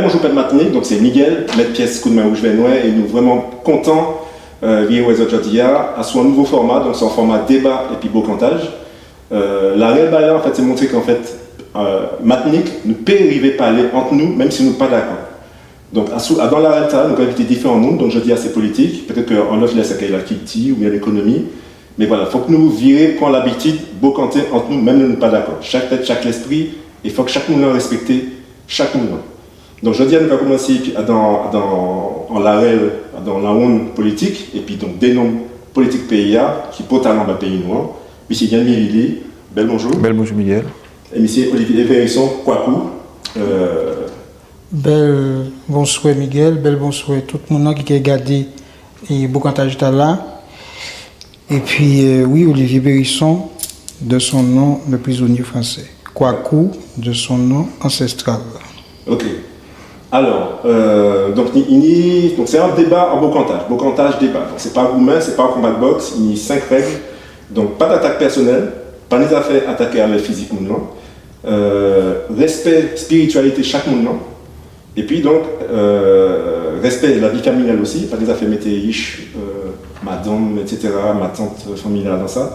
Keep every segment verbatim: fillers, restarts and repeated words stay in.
Bonjou pèp Matinik, donk sé Miguel, mèt pies Koudmen Wouj Vè Nwè, é nou vréman kontan, euh, viré wè zot jòdi-a, asou an nouvo fòma, donk sé an fòma déba épi bokantaj. Euh, larel bagay-la, anfet, sé montré ke anfet, euh, Matinik, nou pé rivé palé ant nou, menm si nou pa dakò. Donk, asou, adan larel-tala, nou ka envité diféran moun, donk jòdi-a sé politik, pétet ke an lot lè sa ké la kilti oubien lékonomi, mé vwala, fok nou viré pran labitid bokanté ant nou, menm lè nou pa dakò. Chak tet, chak lespri, é fok chak moun-lan respekté chak moun-lan. Donk, jòdi-a, nou ka koumansé épi, adan, adan, an larel, adan lawonn politik, épi donk dé nonm politik péyi-a, ki pòté talan ba péyi nou an, misié Yann Mivili, bel bonjou. Bel bonjou, Miguel. É misié Olivier Périsson, Kwakou, euh, Bel bonswè, Miguel, bel bonswè tout moun-lan ki ké gadé, é, bokantaj-tala. Épi, euh, wi, Olivier Périsson, de son nom de prisonnier français. Kwakou, de son nom ancestral. Ok. Alò, euh, donk, ni, ni, donk, sé an déba an bokantaj. Bokantaj, déba. Donk, sé pa goumen, sé pa an konba de boks, ni senk reg. Donk, pa d'atak pèsonel, pa ni zafè ataké avek fizik moun-lan. Euh, respè spiritialité chak moun-lan. Épi donk, euh, respè lavi familial osi, pa ni zafè mété ich, euh, madanm, et cetera, matant, euh, fanmi-la dan sa.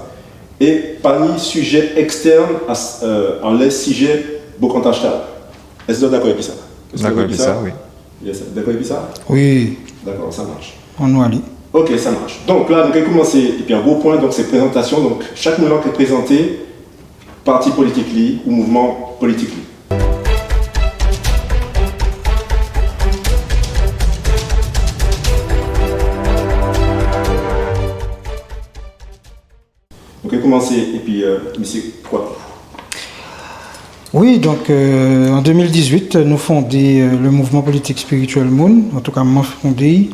É pa ni sijé ekstèn a, euh, anlè sijé bokantaj-tala. Es zot dakò épi sa? Es zot dakò épi sa? Dakò épi sa, wi. Yes, dakò épi sa? Wi. Dakò, sa ka maché. Annou alé. Ok, sa ka maché. Donk la, nou ka koumansé, épi an gwo pwen, donk sé prézantasion. Donk, chak moun-lan ka prézanté pati politik li ou mouvman politik li. Nou ka koumansé épi, euh, misié Kwakou. Wi, donk, euh, an dé mil dizuit, nou fondé, euh, le mouvman politik Spirituel Moun, antouka, mwen fondé'y,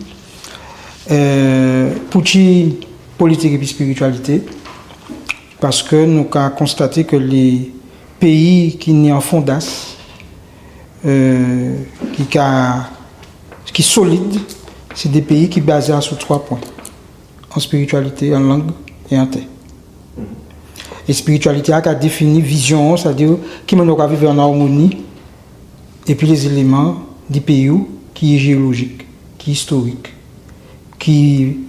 euh, poutji politik épi spiritialité, paske nou ka konstaté ke lé péyi ki ni an fondas, euh, ki ka, ki solid, sé dé péyi ki bazé asou twa pwen. An spiritialité, an lang é an tè. É spiritialité-a ka défini vizion, sétadi ki manniè ou ka viv an armoni épi lé zéléman di péyi'w ki jéolojik, ki istorik, ki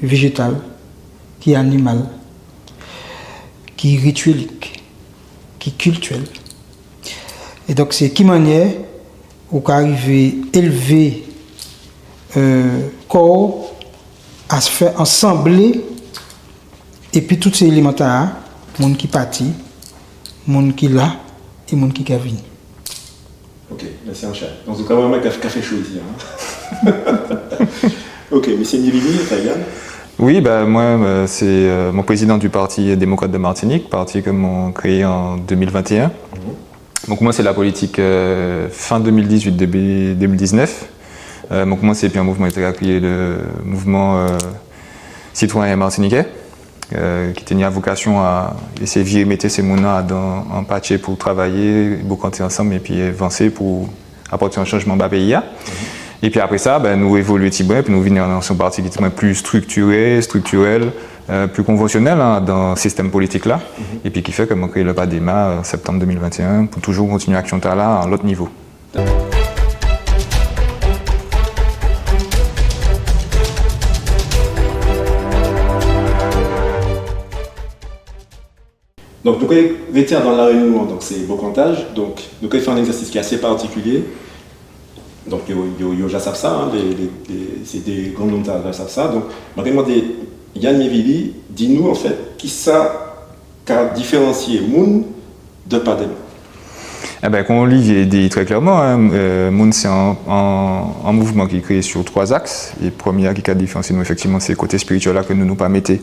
véjétal, ki animal, ki ritiélik, ki kiltirel. É donk, sé ki manniè ou ka rivé élvé, euh, kò'w a fè ansanblé, épi tout sé éléman-tala, moun ki pati, moun ki la, é moun ki ka vini. Ok, mèsi anchay. Antouka, mwen, mwen ka fè, ka fè cho isi, en. Ok, misié Mivili, Fabian. Wi, ben, mwen, euh, sé, euh, mwen prézidan di Parti Démokrat de Matinik, pati ke mwen kréyé an dé mil ventéen. Mhm. Mwen koumansé la politik, euh, fen dé mil dizuit, débi dé mil diznef. Euh, mwen koumansé épi an mouvman ki té ka kriyé le mouvman, euh, sitwayen matinitjé, euh, ki té ni vokasion a éséyé viré mété sé moun-lan adan an patjé pou travay, bokanté ansanm épi vansé pou apòté an chanjman ba péyi-a. Épi apré sa, ben, nou évolié tibwen, épi nou vini an, an pati ki té pli striktiré, striktirel, euh, pli konvansionel, en, dan sistem politik-la. Mhm. Épi ki fè ke mwen kréyé le PADEMA, euh, an septanm dé mil ventéen, pou toujou kontinié aksion-tala a an lot nivo. Donk, nou kay rété dan larel nou an, donk sé bokantaj. Donk, nou kay fè an egzèsis ki asé partikilié. Donk, yo, yo, yo ja sav sa, en, lé, lé, lé, sé dé gran nonm-tala ja sav sa. Donk, mwen ka mandé Yann Mivili, di nou, anfet, kisa ka diféransié moun de PADEMA? Eben, kon Olivier di trè klèman, en, euh, Moun, sé an, an, an mouvman ki kréyé asou twa zaks. É prèmié-a ki ka diféransié nou, éfektivman, sé koté spirityel la ke nou, nou pa mété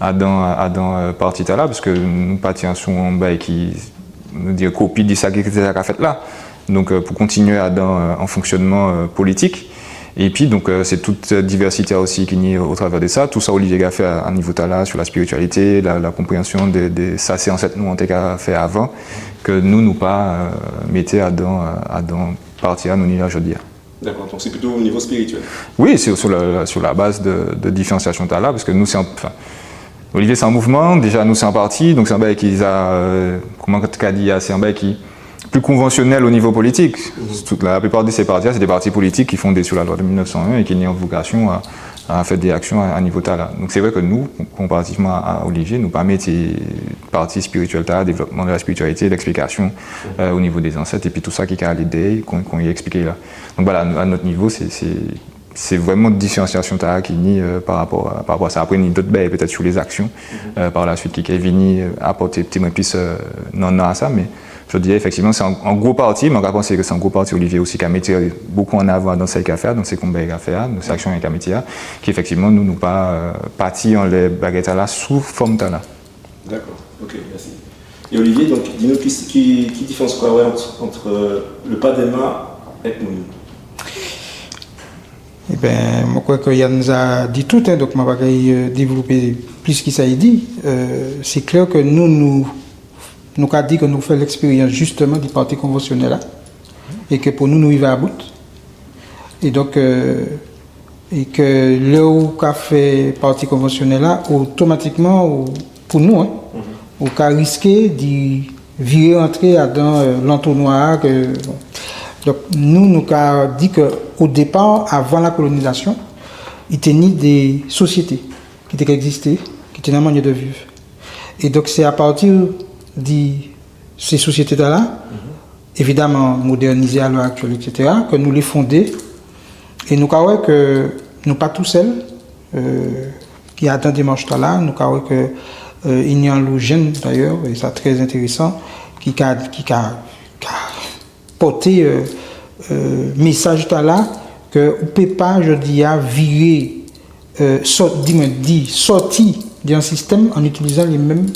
adan, adan, euh, pati-tala, paske nou pati asou an bagay ki, nou di, kopi di sa ki té ja ka fet la. Donk, euh, pou kontinié adan, euh, an fonksionman, euh, politik. Épi, donk, euh, sé tout, euh, divèsité osi ki ni o travè de sa. Tout sa Olivier ka fè a, a nivo-tala, asou la spirityalité, la, la konpréansion de, de sa sé anset nou an té ka fè avan, ke nou, nou pa, euh, mété adan, euh, adan pati-a nou ni la jòdi-a. Dakò, donk sé plito o nivo spirityel. Wi, sé asou la, la, asou la baz de, de diféransiasion-tala, paske nou, sé an, anfen, Olivier, sé an mouvman, déja nou, sé an pati, donk sé an bagay ki, euh, kouman ka di, sé an bagay ki pli konvansionel o nivo politik. Tout, la plupart de ces partis-là, c'est des partis politiques qui fondés sur la loi de mille neuf cent un et qui n'ont vocation à, à faire des actions à, à niveau-là. Donc c'est vrai que nous, comparativement à, à Olivier, nou pa mété pati spirituel-là, développement de la spiritualité, l'explication, euh, au niveau des ancêtres, et puis tout ça qui est l'idée qu'on, qu'on y explique là. Donc voilà, à notre niveau, c'est, c'est c'est vréman diférensiasion-tala ki ni, euh, par rapport à, par rapport à ça. Après, ni dot bagay, pétet, sur les actions, euh, par la suite, ki, ki vini, euh, apòté ti mwen plis, euh, nan, nan sa, mé je dirais, effectivement, c'est un, un gros parti, mé man ka pansé ke sé un gros parti, Olivier aussi, ki a mis beaucoup en avant dans sa ki ka fè, dans ses combats ki ka fè, dans ses actions ki ka mennen, ki, effectivement, nou, nou pa, euh, pati anlè bagay-tala sou fòm-tala. D'accord, ok, merci. Et Olivier, donc, dis-nous, ki, ki, ki diférans ou ka wè ant, ant, euh, le pas d'Emma ek moun ? Eben, mwen kwè ke Yann ja di tout, en, donk man pa kay, euh, dévlopé plis ki sa i di. Euh, sé klè ke nou, nou, nou ka di ke nou fè lekspérians jisteman di pati konvansionel la, é ke pou nou, nou rivé a bout. É donk, euh, é ke lè ou ka fè pati konvansionel la, otomatikman, ou, pou nou, en, ou ka riské di viré antré adan, euh, lantonwa-a ke, bon. Donk, nou, nou ka di ke o dépa, avan lakolonizasion, i té ni dé sosiété ki té ka ekzisté, ki té ni an manniè de viv. É donk, sé a pati di sé sosiété-tala, évidaman, modènizé a lè aktiel, et cetera, ke nou lé fondé. É nou ka wè ke nou pa tousel, euh, ki adan démach-tala, nou ka wè ke, euh, i ni anlo jenn, dayè, é sa trè entérésan, ki ka, ki ka, ka pòté, euh, euh, mésaj-tala, ke ou pé pa, jòdi-a, viré, euh, sòt, di mwen, di, sòti di an sistem an itilizan li menm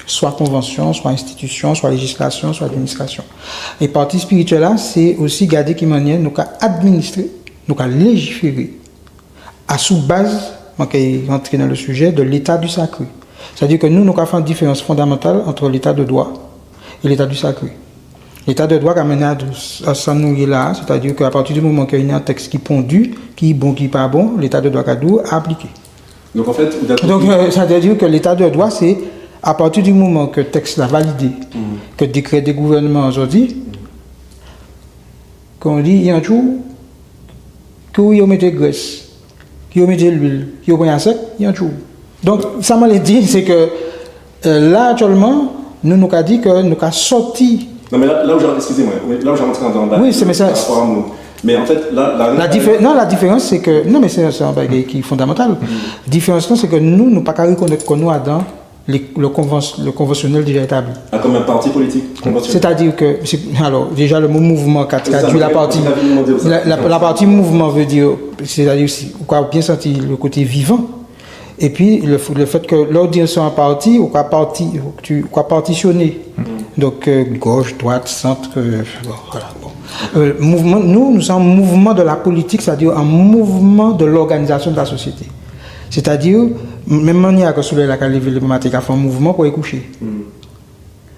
swa konvansion, swa enstitision, swa léjislasion, swa administrasion. É pati spirituel la, sé osi gadé ki manniè nou ka administré, nou ka léjiféré asou baz, man kay rantré dan le sijé de l'état du sacré. Sétadi ke nou, nou ka fè an diférans fondamantal ant l'état de droit é l'état du sacré. L'état de droit ka mennen a, a sa nou yé la, sétadi ke a pati di moman ke ni an teks ki pondi, ki bon, ki pa bon, l'état de droit ka di'w apliké. Donk, an fet, ou dakò... Donk, euh, sa vé di ke l'état de droit, sé a pati di moman ke teks-la validé, ke dékré de gouvènman an sòti, kon di, i an tjou, ki yo mété gres, ki yo mété luil, ki yo pran a sek, i an tjou. Donk, sa man lé di, sé ke, euh, la, aktielman, nou, nou ka di ke nou ka sòti... Non, mé la, la ou ja, eskizé mwen, wi, la ou ja rantré an déba. Wi, sé, mé sa, par rapò a moun. Mé an fet, la, la, la difé-, non, la diférans, sé ke, non, mé sé, sé an bagay ki fondamantal. Diférans-la, sé ke nou, nou pa ka rikonnet kò nou adan le, le konvans-, le konvansionel déja établi. Ah, comme un parti politique conventionnel. Sétadi ke, sé, alò, déja, le mo mouvman ka tradui la pati, la, la, la pati mouvman vé di, sétadi osi, ou ka bien santi le koté vivan. Épi, le f-, le fet ke lè ou di sé an pati, ou ka pati, ou ka patisioné. Donk, euh, goch, dwat, sant, euh, bon, voilà, bon. Euh, mouvman, nou, nou sé an mouvman de la politik, sétadi an mouvman de lòganizasion de la sosiété. Sétadi, menm manniè ke soley-la ka lévé le maten, ka fè an mouvman pou i kouché.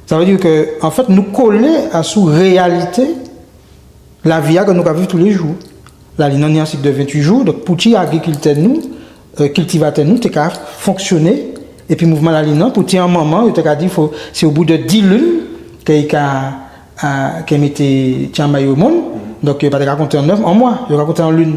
Sa vé di ke, an fet, nou kolé asou réalité lavi-a ke nou ka viv tou lé jou. Lalin-an ni an sik de ventuit jou, donk pou ti agrikiltè nou, euh, kiltivatè nou, té ka fonksioné, épi mouvman lalin-an, pou ti an manman, yo té ka di, fo, sé o bout de dis lin ke i ka, euh, ke mété ti an may o monn, donk yo pa té ka konté an nef, an mwa, yo ka konté an lin.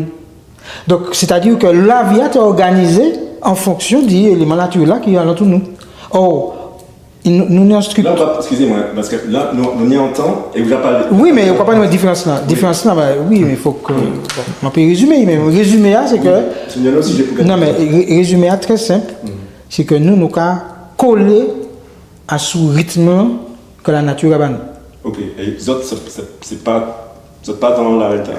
Donk, sétadi ke lavi-a té òganizé an fonksion di éléman natirel-la ki alantou nou. Or, nou, nou ni an striktir. La, ou pa, eskizé mwen, paske la, nou, nou ni an tan, é ou ja palé. Wi, mé ou konprann diférans-la. Diférans-la, ba, wi, mé fok, bon, man pé rézimé, mé rézimé-a, sé ke... Non, mé ré-, rézimé-a, trè senp, sé ke nou, nou ka kolé asou ritm ke lanati ka ba nou. Ok, é zot, sé, sé, sé pa Zot pa dan larel-la.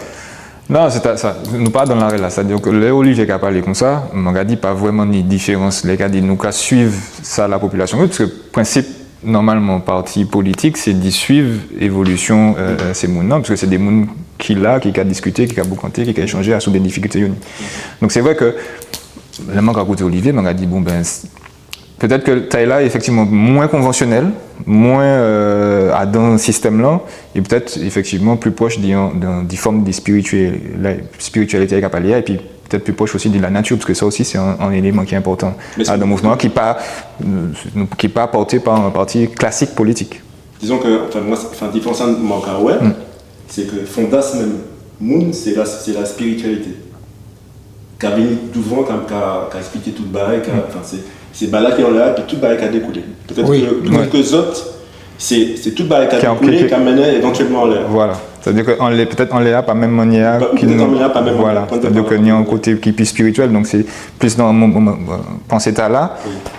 Non, sé ta, sa, nou pa dan larel-la. Sétadi ke lè Olivier ka palé kon sa, man ka di pa vréman ni diférans. Lè i ka di nou ka suiv sa lapopilasion vé, paske prensip, nòmalman, pati politik, sé di suiv évolision, euh, euh, sé moun-lan, paske sé dé moun ki la, ki ka diskité, ki ka boukanté, ki ka échanjé asou dé difikilté yo ni. Donk sé vré ke, lè man ka kouté Olivier, man ka di, bon, ben, pétet ke tay-la, éfektivman, mwen konvansionel, mwen, euh, adan sistem-lan, é pétet, éfektivman, pli proch di, di, di fòm di spirituel-, spiritualité-a i ka palé a, épi pétet pli proch osi di lanati, paske sa osi, sé an, an éléman ki enpòtan adan mouvman, ki pa, euh, ki pa pòté pa an pati klasik politik. Dizon ke, anfen, mwen, anfen, diférans mwen ka wè, sé ke fondas menm moun, sé la, sé la spiritualité. Ka vini douvan, ka, ka, ka èspliké tout bagay, ka, anfen, sé, sé bagay-la ki anlè, épi tout bagay ka dékoulé. Pétèt ke, pétèt ke zot, sé, sé tout bagay ka dékoulé, ka mennen évantièlman anlè. Vwala. Sétadi ke anlè, pétèt anlè-a pa menm manniè ki nou, pétèt anlè-a pa menm manniè. Vwala. Sétadi ke ni an koté ki pli spirituel, donk sé plis dan mon, mon, mon, pansé-tala,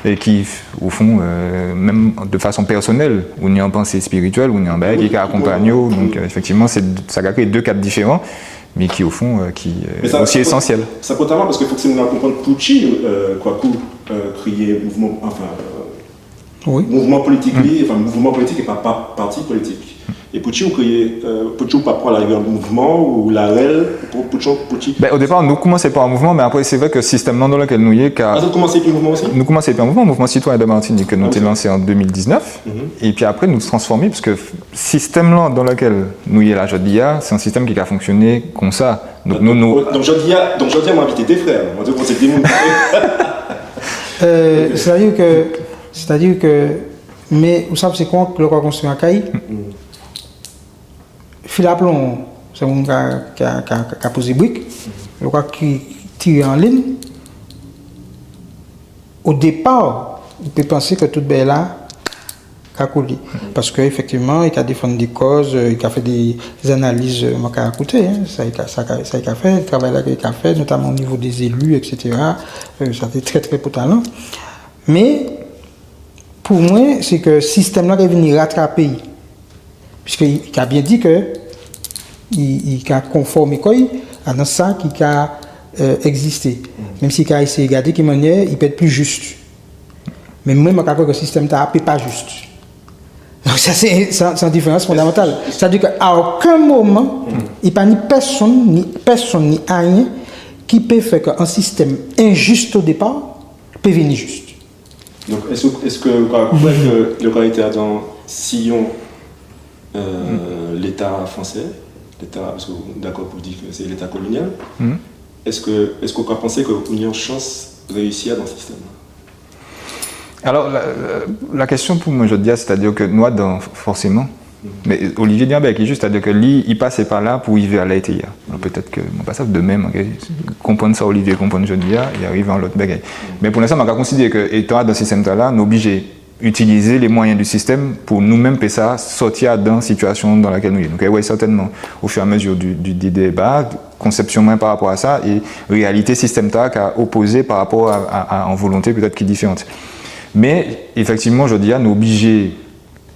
é ki, o fon, euh, menm de fason pèsonel, ou ni an pansé spirituel, ou ni an bagay ki ka akonpagné'w, donk, euh, éfektivman, sé, sa ka kréyé dé kad diféran, mé ki, o fon, euh, ki, euh, osi ésansiel. Mé sa, sa enpòtan, paske fok sé moun-lan konprann poutji, euh, Kwaku, euh, kréyé mouvman, anfen, euh, mouvman politik li, anfen, mouvman politik é pa, pa pati politik. É poutji ou kréyé, euh, poutji ou pa pran larel mouvman ou larel, pou, poutji, poutji... Ben, o dépa, nou koumansé pa an mouvman, mé apré, sé vré ke sistem-lan dan lekel nou yé, ka... Ah, zot koumansé épi an mouvman osi ? Nou koumansé épi an mouvman, Mouvman Sitwayen de Martinique, ke nou té lansé an dé mil diznef, épi apré, nou transfòmé, paske sistem-lan dan lekel nou yé la jòdi-a, sé an sistem ki ka fonksioné konsa. Donk, nou, nou... Donk, jòdi-a, donk, jòdi-a, mwen envité dé frè, mwen di, bon, sé dé moun. Euh, sétadi ke, sétadi ke, mé, ou sav, sé kon lè ou ka konstwi an kay, fil a plon, sé moun ka, ka, ka, ka pozé brik, lè ou ka ki, tiré an lin, o dépa, ou té pansé ke tout bagay-la ka koulé. Paske, éfektivman, i ka défann dé koz, euh, i ka fè dé, dé analiz, euh, mwen ka kouté, en, sa i ka, sa ka, sa i ka fè, travay-la ke i ka fè, notaman o nivo dé zéli, et cetera. Euh, sa té trè, trè enpòtan. Mé, pou mwen, sé ke sistem-lan ka vini ratrapé'y. Piske i, i ka bien di ke i, i ka konfòmé kò'y adan sa ki ka, euh, ekzisté. Menm si i ka éséyé gadé ki manniè i pé èt pli jis. Mé mwen, mwen ka kwè ke sistem-tala pé pa jis. Donk sa sé, sé, sé an diférans fondamantal. Sétadi ke a okenn moman, i pa ni pèsonn, ni pèsonn, ni ayen ki pé fè ke an sistem enjis o dépa pé vini jis. Donk, es, es ou ka kwè ke lè ou ka rété adan siyon, euh, Léta fransé, Léta, paske ou dakò pou di ke sé Léta kolonial, es, es ou ka pansé ke ou ni an chans réyisi adan sistem-lan ? Alò, la, la, la kestion pou mwen jòdi-a, sétadi ke nou adan, fòséman, mé Olivier di an bagay ki jis, sétadi ke li, i pasé pa la pou rivé a la i té yé a. Alò, pétèt ke, mwen pa sav, dèmen, mwen ké konprann sa Olivier konprann jòdi-a, i rivé an lot bagay. Mé pou lenstan, mwen ka konsidéré ke, étan adan sistem-tala, nou oblijé itilizé lé mwayen di sistem pou nou menm pé sa sòti adan sitiasion dan lakèl nou yé. Nou ké wè sètènman, au fur et à mesure du, du, des débats, konsepsion mwen pa rapò a sa, é réalité sistem-tala ka opozé pa rapò a, a, a an volonté pétèt ki diféran. Mé, éfektivman, jòdi-a, nou oblijé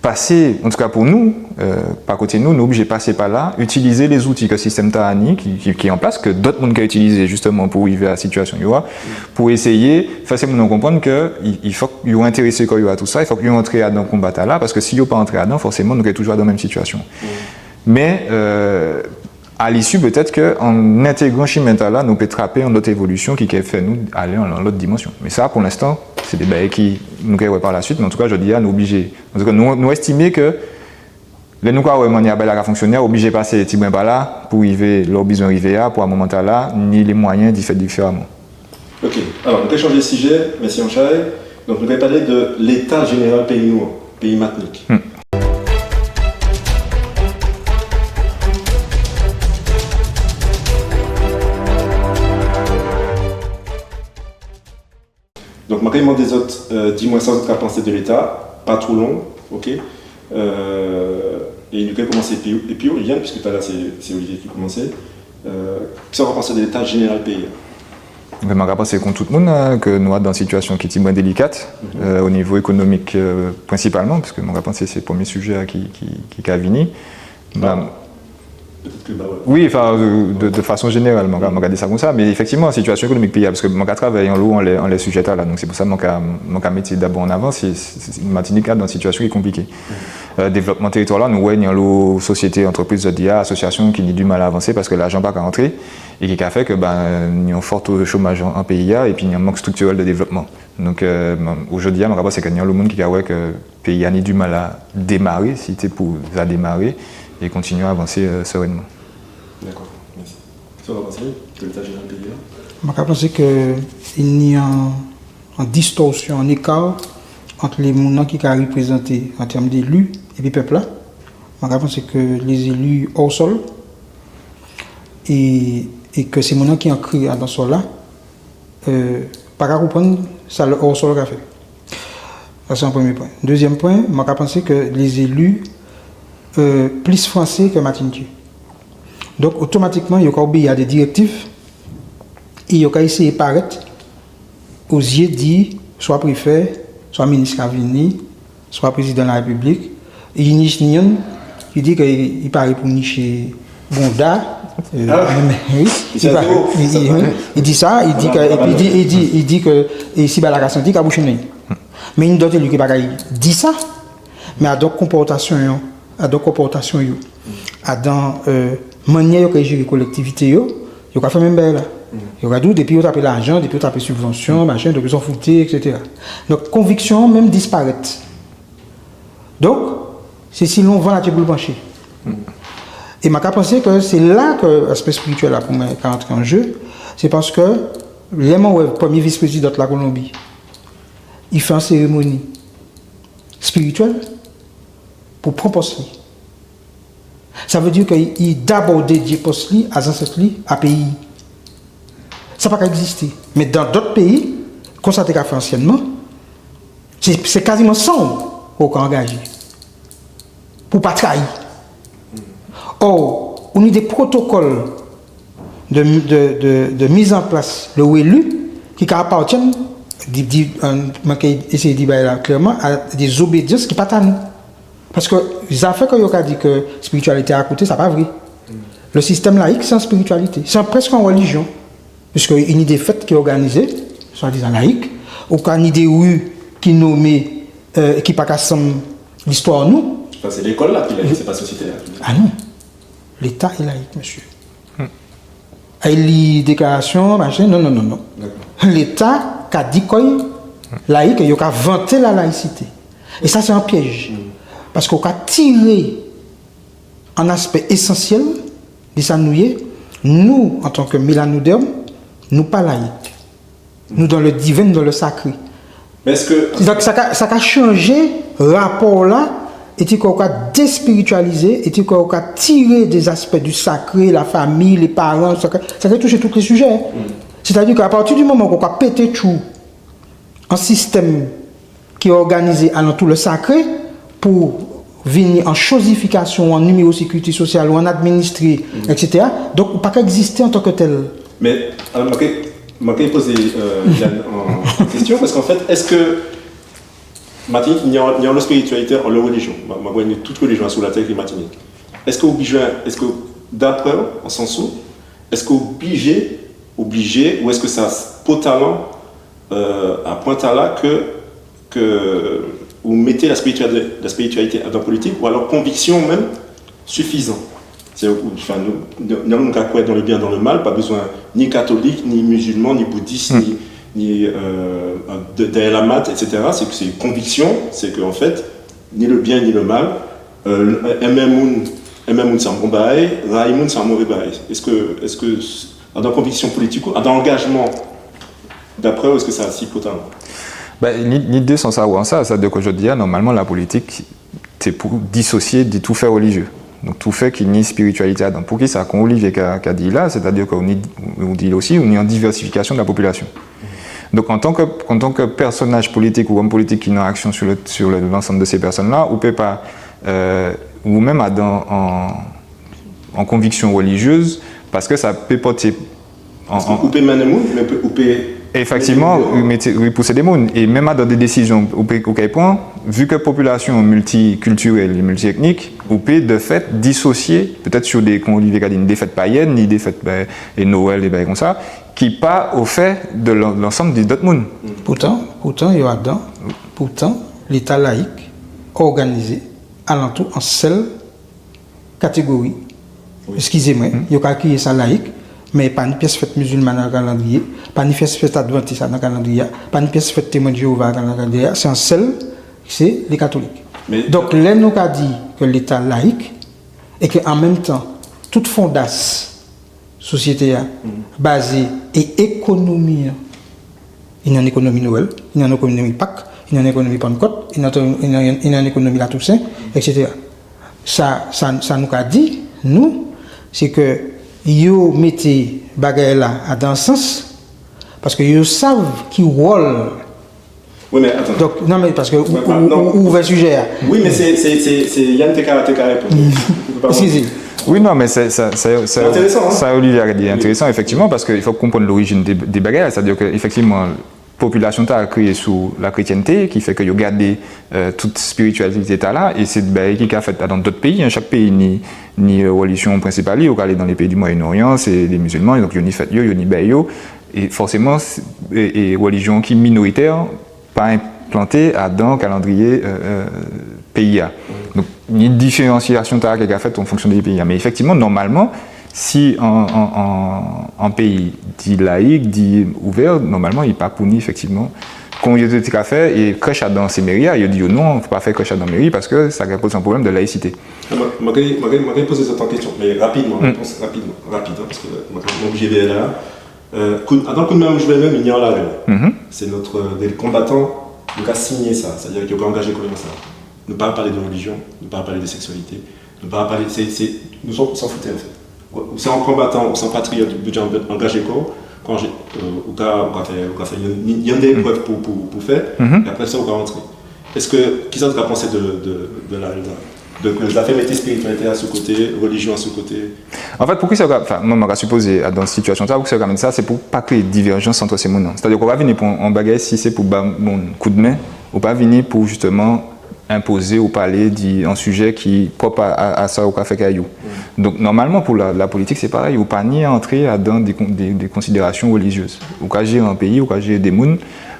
pasé, antouka pou nou, euh, pa koté nou, nou oblijé pasé pa la, itilizé lé zouti ke sistem-tala ni, ki, ki, ki an plas, ke dot moun ka itilizé jistèman pou rivé a sitiasion yo a, pou éséyé fè sé moun-lan konprann ke i, i fok yo entérésé kò yo a tousa, i fok yo antré adan konba-tala, paske si yo pa antré adan, fòséman nou ké toujou adan menm sitiasion. Mé, euh, a l'issue, pétèt ke an entégran chimen-tala, nou pé trapé an lot évolision ki ké fè nou alé an, an lot dimansion. Mé sa, pou lenstan, sé dé bagay ki nou ké wè pa la suit, mé antouka, jòdi-a, nou oblijé. Antouka, nou, nou estimé ke lè nou ka wè manniè bagay-la ka fonksioné, oblijé pasé tibren pa la pou rivé la ou bizwen rivé a, pou a moman-tala, ni lé mwayen di fè diféraman. Ok, alò, nou ké chanjé sijé, mèsi anchay. Donk, nou ké palé di léta jénéral péyi nou an, péyi Matinik. Hmm. Donk, man ka mandé zot, euh, di mwen sa zot ka pansé di Léta, pa two long, ok ? Euh, é nou ké koumansé épi, épi Olivier, piske talè sé, sé Olivier ki koumansé. Euh, kisa ou ka pansé di léta jénéral péyi-a ? Ben, man ka pansé kon tout moun, euh, ke nou adan sitiasion ki tibren délikat, euh, o nivo ékonomik, euh, prensipalman, piske man ka pansé sé prèmié sijé-a ki, ki, ki ka vini. Ba, pétèt ke, ba, wè. Wi, anfen, de, de, de fason jénéral, man ka, man ka di sa konsa, mé éfektivman, sitiasion ékonomik péyi-a, paske man ka travay anlo anlè, anlè sijé-tala, donk sé pou sa man ka, man ka mété dabò an avan, sé, sé, sé Matinik adan sitiasion ki konpliké. Euh, dévlopman téritwa-la, nou wè, ni anlo sosiété, antrépriz, jòdi-a, asosiasion ki ni di mal a avansé paske lajan pa ka antré, é ki ka fè ke, ben, ni an fò to chomaj an, an péyi-a, épi ni an mank striktirel di dévlopman. Donk, euh, ben, jòdi-a, man ka pansé ke ni anlo moun ki ka wè ke péyi-a ni di mal a démaré, si té pou ja démaré, é kontinié avansé, euh, sérènman. Dakò, mèsi. Sa ou ka pansé di léta jénéral péyi-a ? Mwen ka pansé ke i ni an, an distorsion, an éka ant lé moun-lan ki ka réprézanté an tèm d'éli épi pèp-la, man ka pansé ke lé zéli hors sol, é, é ke sé moun-lan ki ankré adan sol-la, euh, pa ka konprann sa lè hors sol ka fè. Sa sé an prèmié pwen. Dézièm pwen, man ka pansé ke lé zéli, euh, plis fransé ke matinitjé. Donk, otomatikman, yo ka obéyi a dé dirèktiv é yo ka éséyé parèt o zié di swa préfé, swa minis ka vini, swa prézidan Larépiblik. É ni, ni yonn ki di ke i paré pou niché bonda, euh, mé, mé, wi, i paré, i, i, wi, i di sa, i di ke, épi i di, i di, i di ke, é si bagay-la ka santi, ka bouché nen'y. Mé ni dòt éli ki pa ka di sa, mé adan konpòtasion yo, adan konpòtasion yo, adan, euh, manniè yo ka jéré kolèktivité yo, yo ka fè menm bagay-la. Yo ka di'w, dépi yo trapé lajan, dépi yo trapé sibvansion, machin, donk yo s'en foutent, et cetera. Donk, konviksion menm disparèt. Donk, sé silon van-la tjè pou panché. É man ka pansé ke sé la ke laspé spirituel-la, pou mwen, ka antré an jé, sé paske lè man wè prèmié vis-prézidan Lakolonbi, i fè an sérémoni spirituel pou pran pòs li. Sa vé di ke i dabò dédié pòs li a zansèt li, a péyi. Sa pa ka ekzisté. Mé dan dòt péyi, kon sa té ka fet ansienman, sé, sé kaziman san'w ou ka angajé pou pa trayi. Or, ou ni dé protokol de, de, de, de mise en place de l'élu ki ka apartienn, di, di, euh, man ka éséyé di bagay-la klèman, a dé zobédians ki pa ta nou. Paske zafè ke yo ka di ke spiritualité a koté, sa pa vré. Le système laïque, sé an spiritualité. Sé an, prèsk an relijion. Piske i ni dé fèt ki òganizé, swadizan layik, ou ka ni dé ri ki nonmé, euh, ki pa ka sanm listwa nou. Sa, sé lékol-la ki layik, sé pa sosiété-la ki layik. Ah non. Léta é layik, mésié. Ay li déklarasion, machin, non, non, non, non. Dakò. Léta ka di kò'y layik, é yo ka vanté la laïcité. É sa, sé an piej. Paske ou ka tiré an aspé ésansiel di sa nou yé. Nou, antan ke mélanodèrm, nou pa layik. Nou dan le divin, dan le sakré. Mé eske... Donk, sa ka, sa ka chanjé rapò-la, é ti kò ou ka déspiritualizé, é ti kò ou ka tiré dé aspé di sakré, lafanmi, lé paran, sa ka, sa ka touché tout lé sijé. Sétadi ke a partir di moman ou ka pété tjou an sistem ki òganizé alantou le sakré pou vini an chozifikasion, an niméro sékirité sosial, ou an administré, et cetera. Donk, ou pa ka ekzisté antan ke tel. Mé, alò, man ké, man ké pozé, euh, Yann an, an kestion, paske an fet, eske Matinik, ni an, ni an spiritualité, an relijion, man, man kwè ni tout relijion asou latè ki Matinik. Eske ou oblijé, eske, dapré'w, an sans ou, eske ou oblijé, oblijé, ou eske sa enpòtan, euh, a pwen-tala ke, ke ou mété la spiritualité, la spiritualité dan politik, ou alò konviksion menm sifizan. Sé, anfen, nou, nou, nou ka kwè dan le bien, dan le mal, pa bizwen ni katolik, ni mizilman, ni boudis, ni, ni, euh, de, de la mat, et cetera. Sé, sé konviksion, sé ke, an fet, ni le bien, ni le mal, euh, enmen moun, enmen moun sé an bon bagay, rayi moun sé an mové bagay. Eske, eske, adan konviksion politik ou, adan angajman, dapré'w, eske sa si enpòtan ? Ben, ni, ni dé sans a wè an sa, sétadi ke jòdi-a, nòmalman, la politik, sé pou disosié di tou fè relijé. Donk, tou fè ki ni spiritualité adan. Poukisa, kon Olivier ka, ka di la, sétadi ke ou ni, ou di osi, ou ni an divèsifikasion de la popilasion. Donk, antan ke, antan ke pèsonaj politik ou om politik ki ni an aksion sur le, sur le, l'ensemble de ces personnes-là, ou pé pa, euh, ou menm adan an, an konviksion relijez, paske sa pé pòté an, an... Ou pé mennen moun, mé ou pé, ou pé... Éfektivman, ou mété, ou pousé dé moun. É menm adan dé désizion ou pé, ou kay pran, vi ke popilasion miltikiltirel, miltietnik, ou pé, de fet, disosié, pétet sur dé, kon Olivier ka di, dé fet payèn, ni dé fet, ben, é Nwel, é bagay kon sa, ki pa o fè de l'an-, l'ansanm dé dot moun. Poutan, poutan, yo adan, poutan, Léta layik òganizé alantou an sel katégori. Wi. Eskizé mwen, yo ka kriyé sa layik, mé pa ni pies fet mizilman adan kalandriyé, pa ni pies fet advantis adan kalandriyé, pa ni pies fet Témoin de Jéhovah adan kalandriyé, sé an sel, sé lé katolik. Mé... Donk, lè nou ka di ke Léta layik, é ke an menm tan, tout fondas sosiété-a, bazé, é ékonomi-a, i ni an ékonomi Nwel, i ni an ékonomi Pak, i ni an ékonomi Pannkot, i ni an, i ni an, i ni an ékonomi Latousen, et cetera. Sa, sa, sa nou ka di, nou, sé ke yo mété bagay-la adan sans, paske yo sav ki wol. Wi, mé atann. Donk, non, mé paske ou, ou, ou ouvè sijé-a. Wi, mé sé, sé, sé, sé Yann té ka, té ka réponn. Eskizé. Wi, non, mé sé, sa, sa, sa, sa Olivier a di entérésan, éfektivman, paske i fo konprann lorijin dé, dé bagay-la, sétadi ke, éfektivman, popilasion-tala kréyé sou la krétienté, ki fè ke yo gadé, euh, tout spiritialité-tala, é sé dé bagay ki ka fet dan dot péyi, en, chak péyi ni, ni, euh, relijion prensipal li, ou ka alé dan lé péyi di Moyen-Orient, sé dé mizilman, donk yo ni fet yo, yo ni bagay yo, é fòséman, sé, é, é relijion ki minoritè pa enplanté adan kalandriyé, euh, euh, péyi-a. Donk, ni diféransiasion-tala ki ka fet an fonksion dé péyi-a. Mé éfektivman, nòmalman, si an, an, an, an péyi di layik, di ouvè, nòmalman, i pa pou ni éfektivman, kon yo té ka fè, é krech adan sé méri-a, yo di yo non, fo pa fè krech adan méri, paske sa ka pozé an pwoblem de laïcité. Ah, man, man ka, man ka, man ka pozé zot an kesion, mé rapidman, répons rapidman, rapid, en, paske man, man oblijé alé la. Euh, kou, adan Koudmen Wouj Vè Nwè, i ni an larel. Sé not, euh, dé konbatan, nou ka siyen sa, sétadi ke nou ka angajé kò-nou adan sa. Nou pa palé de relijion, nou pa palé de seksualité, nou pa palé, sé, sé, nou s'en, s'en fouté, an fet. Ou sé an konbatan, ou sé an patriyot, ou dwet angajé kò'w, kan, euh, ou ka, ou ka fè, ou ka fè, ni, ni dé éprev pou, pou, pou fè, é apré sa, ou ka rantré. Eske, kisa zot ka pansé de, de, de la, de, de, de zafè mété spiritialité asou koté, relijion asou koté ? An fet, poukisa, anfen, mwen, man ka sipozé, dan sitiasion-sa, poukisa yo ka mété sa, sé pou pa kréyé divèjans ant sé moun-lan. Sétadi ke ou pa vini pou an, an bagay, si sé pou ba moun koudmen, ou pa vini pou, jisteman, enpozé ou palé di an sijé ki pwop a, a, a sa ou ka fè kay ou. Donk, nòmalman, pou la, la politik, sé parey. Ou pa ni antré adan dé kon-, dé, dé konsidérasion relijiez. Ou ka jéré an péyi, ou ka jéré dé moun,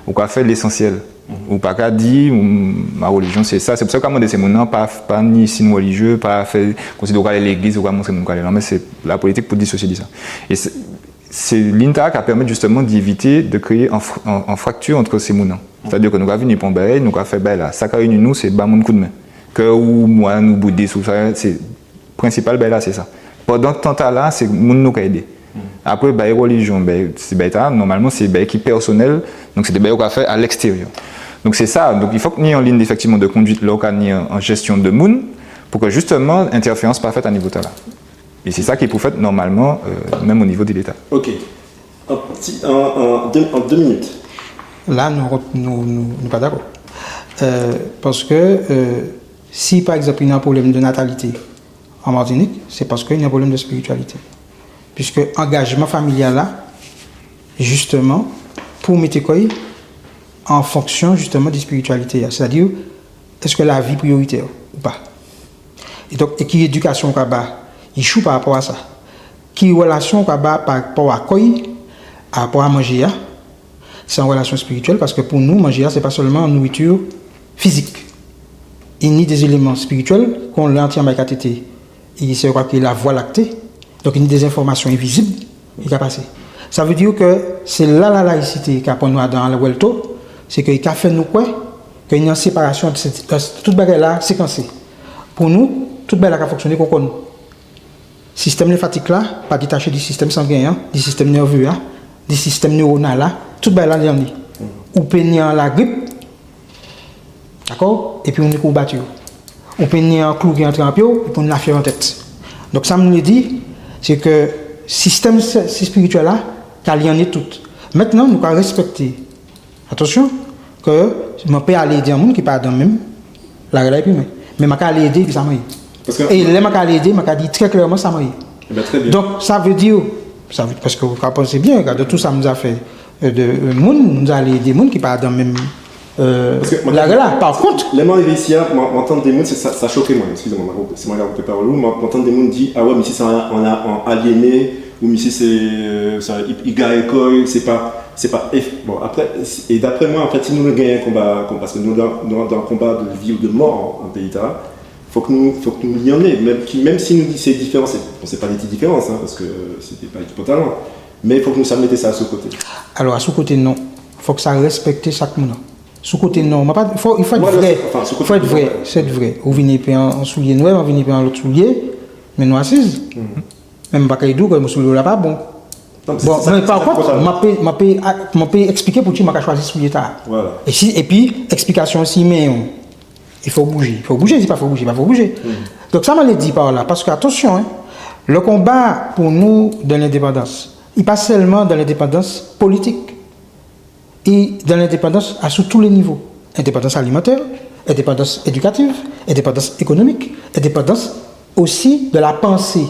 ou ka fè lésansiel. Ou pa ka di, mm, ma religion sé sa. Sé pou sa yo ka mandé sé moun-lan pa, pa ni siy relijé, pa fè konsidéré ou ka alé légliz, ou ka montré moun ou ka alé la. Mé sé la politik pou disosié di sa. É sé, sé liy-tala ka pèmet jisteman d'évité de kréyé an fr-, an, an fraktir ant sé moun-lan. Sétadi ke nou ka vini pou an bagay, nou ka fè bagay-la. Sa ka ini nou, sé ba moun koudmen. Ke ou mwen, ou boudis, ou sa, sé prensipal bagay-la, sé sa. Pandan tan-tala, sé moun nou ka édé. Apré, bagay religion, bagay, sé bagay-tala, nòmalman, sé bagay ki pèsonel, donk sé dé bagay ou ka fè a lekstériè. Donk sé sa, donk i fok ni an liy éfektivman de konduit, la ou ka ni an, an jestion de moun, pou ke jisteman, entèférans pa fet a nivo-tala. É sé sa ki pou fet nòmalman, euh, menm o nivo de Léta. Ok. An ti, an, an dé, an dé minit. La, nou, nou, nou, nou pa dakò. Euh, paske, euh, si, pa egzanp, ni an pwoblem de natalité an Matinik, sé paske ni an pwoblem de spiritialité. Piske angajman familial la, jisteman, pou mété kò'y an fonksion, jisteman, de spiritialité-a. Sétadi, eske lavi priyoritè ou pa ? É donk, é ki édikasion ou ka ba ich-ou pa rapò a sa ? Ki rélasion ou ka ba pa rapò a kò'y, pa rapò a manjé-a ? Sé an rélasion spiritiel, paske pou nou, manjé-a, sé pa selman nouriti fizik. I ni dé zéléman spiritiel, kon lè an ti manmay ka tété, é sé sa yo ka kriyé la voie lactée. Donk, i ni dé enfòmasion envizib ki ka pasé. Sa vé di ke sé la, la laïcité ka pran nou adan an rèlto, sé ke i ka fè nou kwè ke ni an séparasion ant sé, ant tout bagay-la sékansé. Pou nou, tout bagay-la ka fonksioné kon kò-nou. Sistem lenfatik-la pa détaché di sistem sangen-an, di sistem nèvé-a, di sistem néwonal-la, tout bagay-la liannen. Ou pé ni an lagrip, dakò ? Épi ou ni koubati. Ou pé ni an klou ki antré an pié'w, épi ou ni lafièv an tet. Donk sa man lé di, sé ke sistem s-, spiritiel-la ka liannen tout. Mentnan, nou ka respekté Atansion, ke man pé alé édé an moun ki pa adan menm larel-la épi mwen. Mé man ka alé édé épi sa man yé. Paske... É lè man ka alé édé, man ka di trè klèman sa man yé. Ében, trè bien. Donk, sa vé di, sa vé, paske ou ka pansé bien, gadé tout sa man ja fè, euh, de, euh, moun, man ja alé édé moun ki pa adan menm, euh, larel-la. Paske man... Pa kont, lè man rivé isi-a, man, man tann dé moun, sé sa, sa choké mwen, eskizé mwen, man, sé mwen ki ka koupé pawol-ou, man, man tann dé moun di, a wè, mé si sé an, an, an aliéné, ou misié sé, euh, sa, i, i garé kò'y, sé pa, sé pa, é, bon, apré, é dapré mwen, an fet, si nou lé genyen konba, konba, paske nou dan, nou dan konba de vi ou de mò an péyi-tala, fok nou, fok nou liannen, menm ki, menm si nou di sé diférans, sé, bon, sé pa dé ti diférans, hen, paske sé pa ékipalan, mé fok nou sa mété sa asou koté. Alò, asou koté, non. Fok sa respekté chak moun. Sou koté, non, man pa, fo, fo et vré. Fo et vré, fo et vré. Ou vini épi an, an soulié nwè, man vini épi an lot soulié, mé nou asiz. Mé man pa kay di'w ke mon soulié-la pa bon. Bon, mé pa kont, man pé, man pé, man pé èspliké poutji man ka chwazi soulye-tala. Vwala. É si, épi, èsplikasion osi, mé, euh, i fo boujé. I fo boujé, si pa fo boujé, pa fo boujé. Donk, sa man lé di pa la, paske, atansion, hen, le konba pou nou dan lendépandans, i pa selman dan lendépandans politik. É dan lendépandans asou tou lé nivo. Endépandans alimantè, endépandans édikatif, endépandans ékonomik, endépandans osi de la pansé.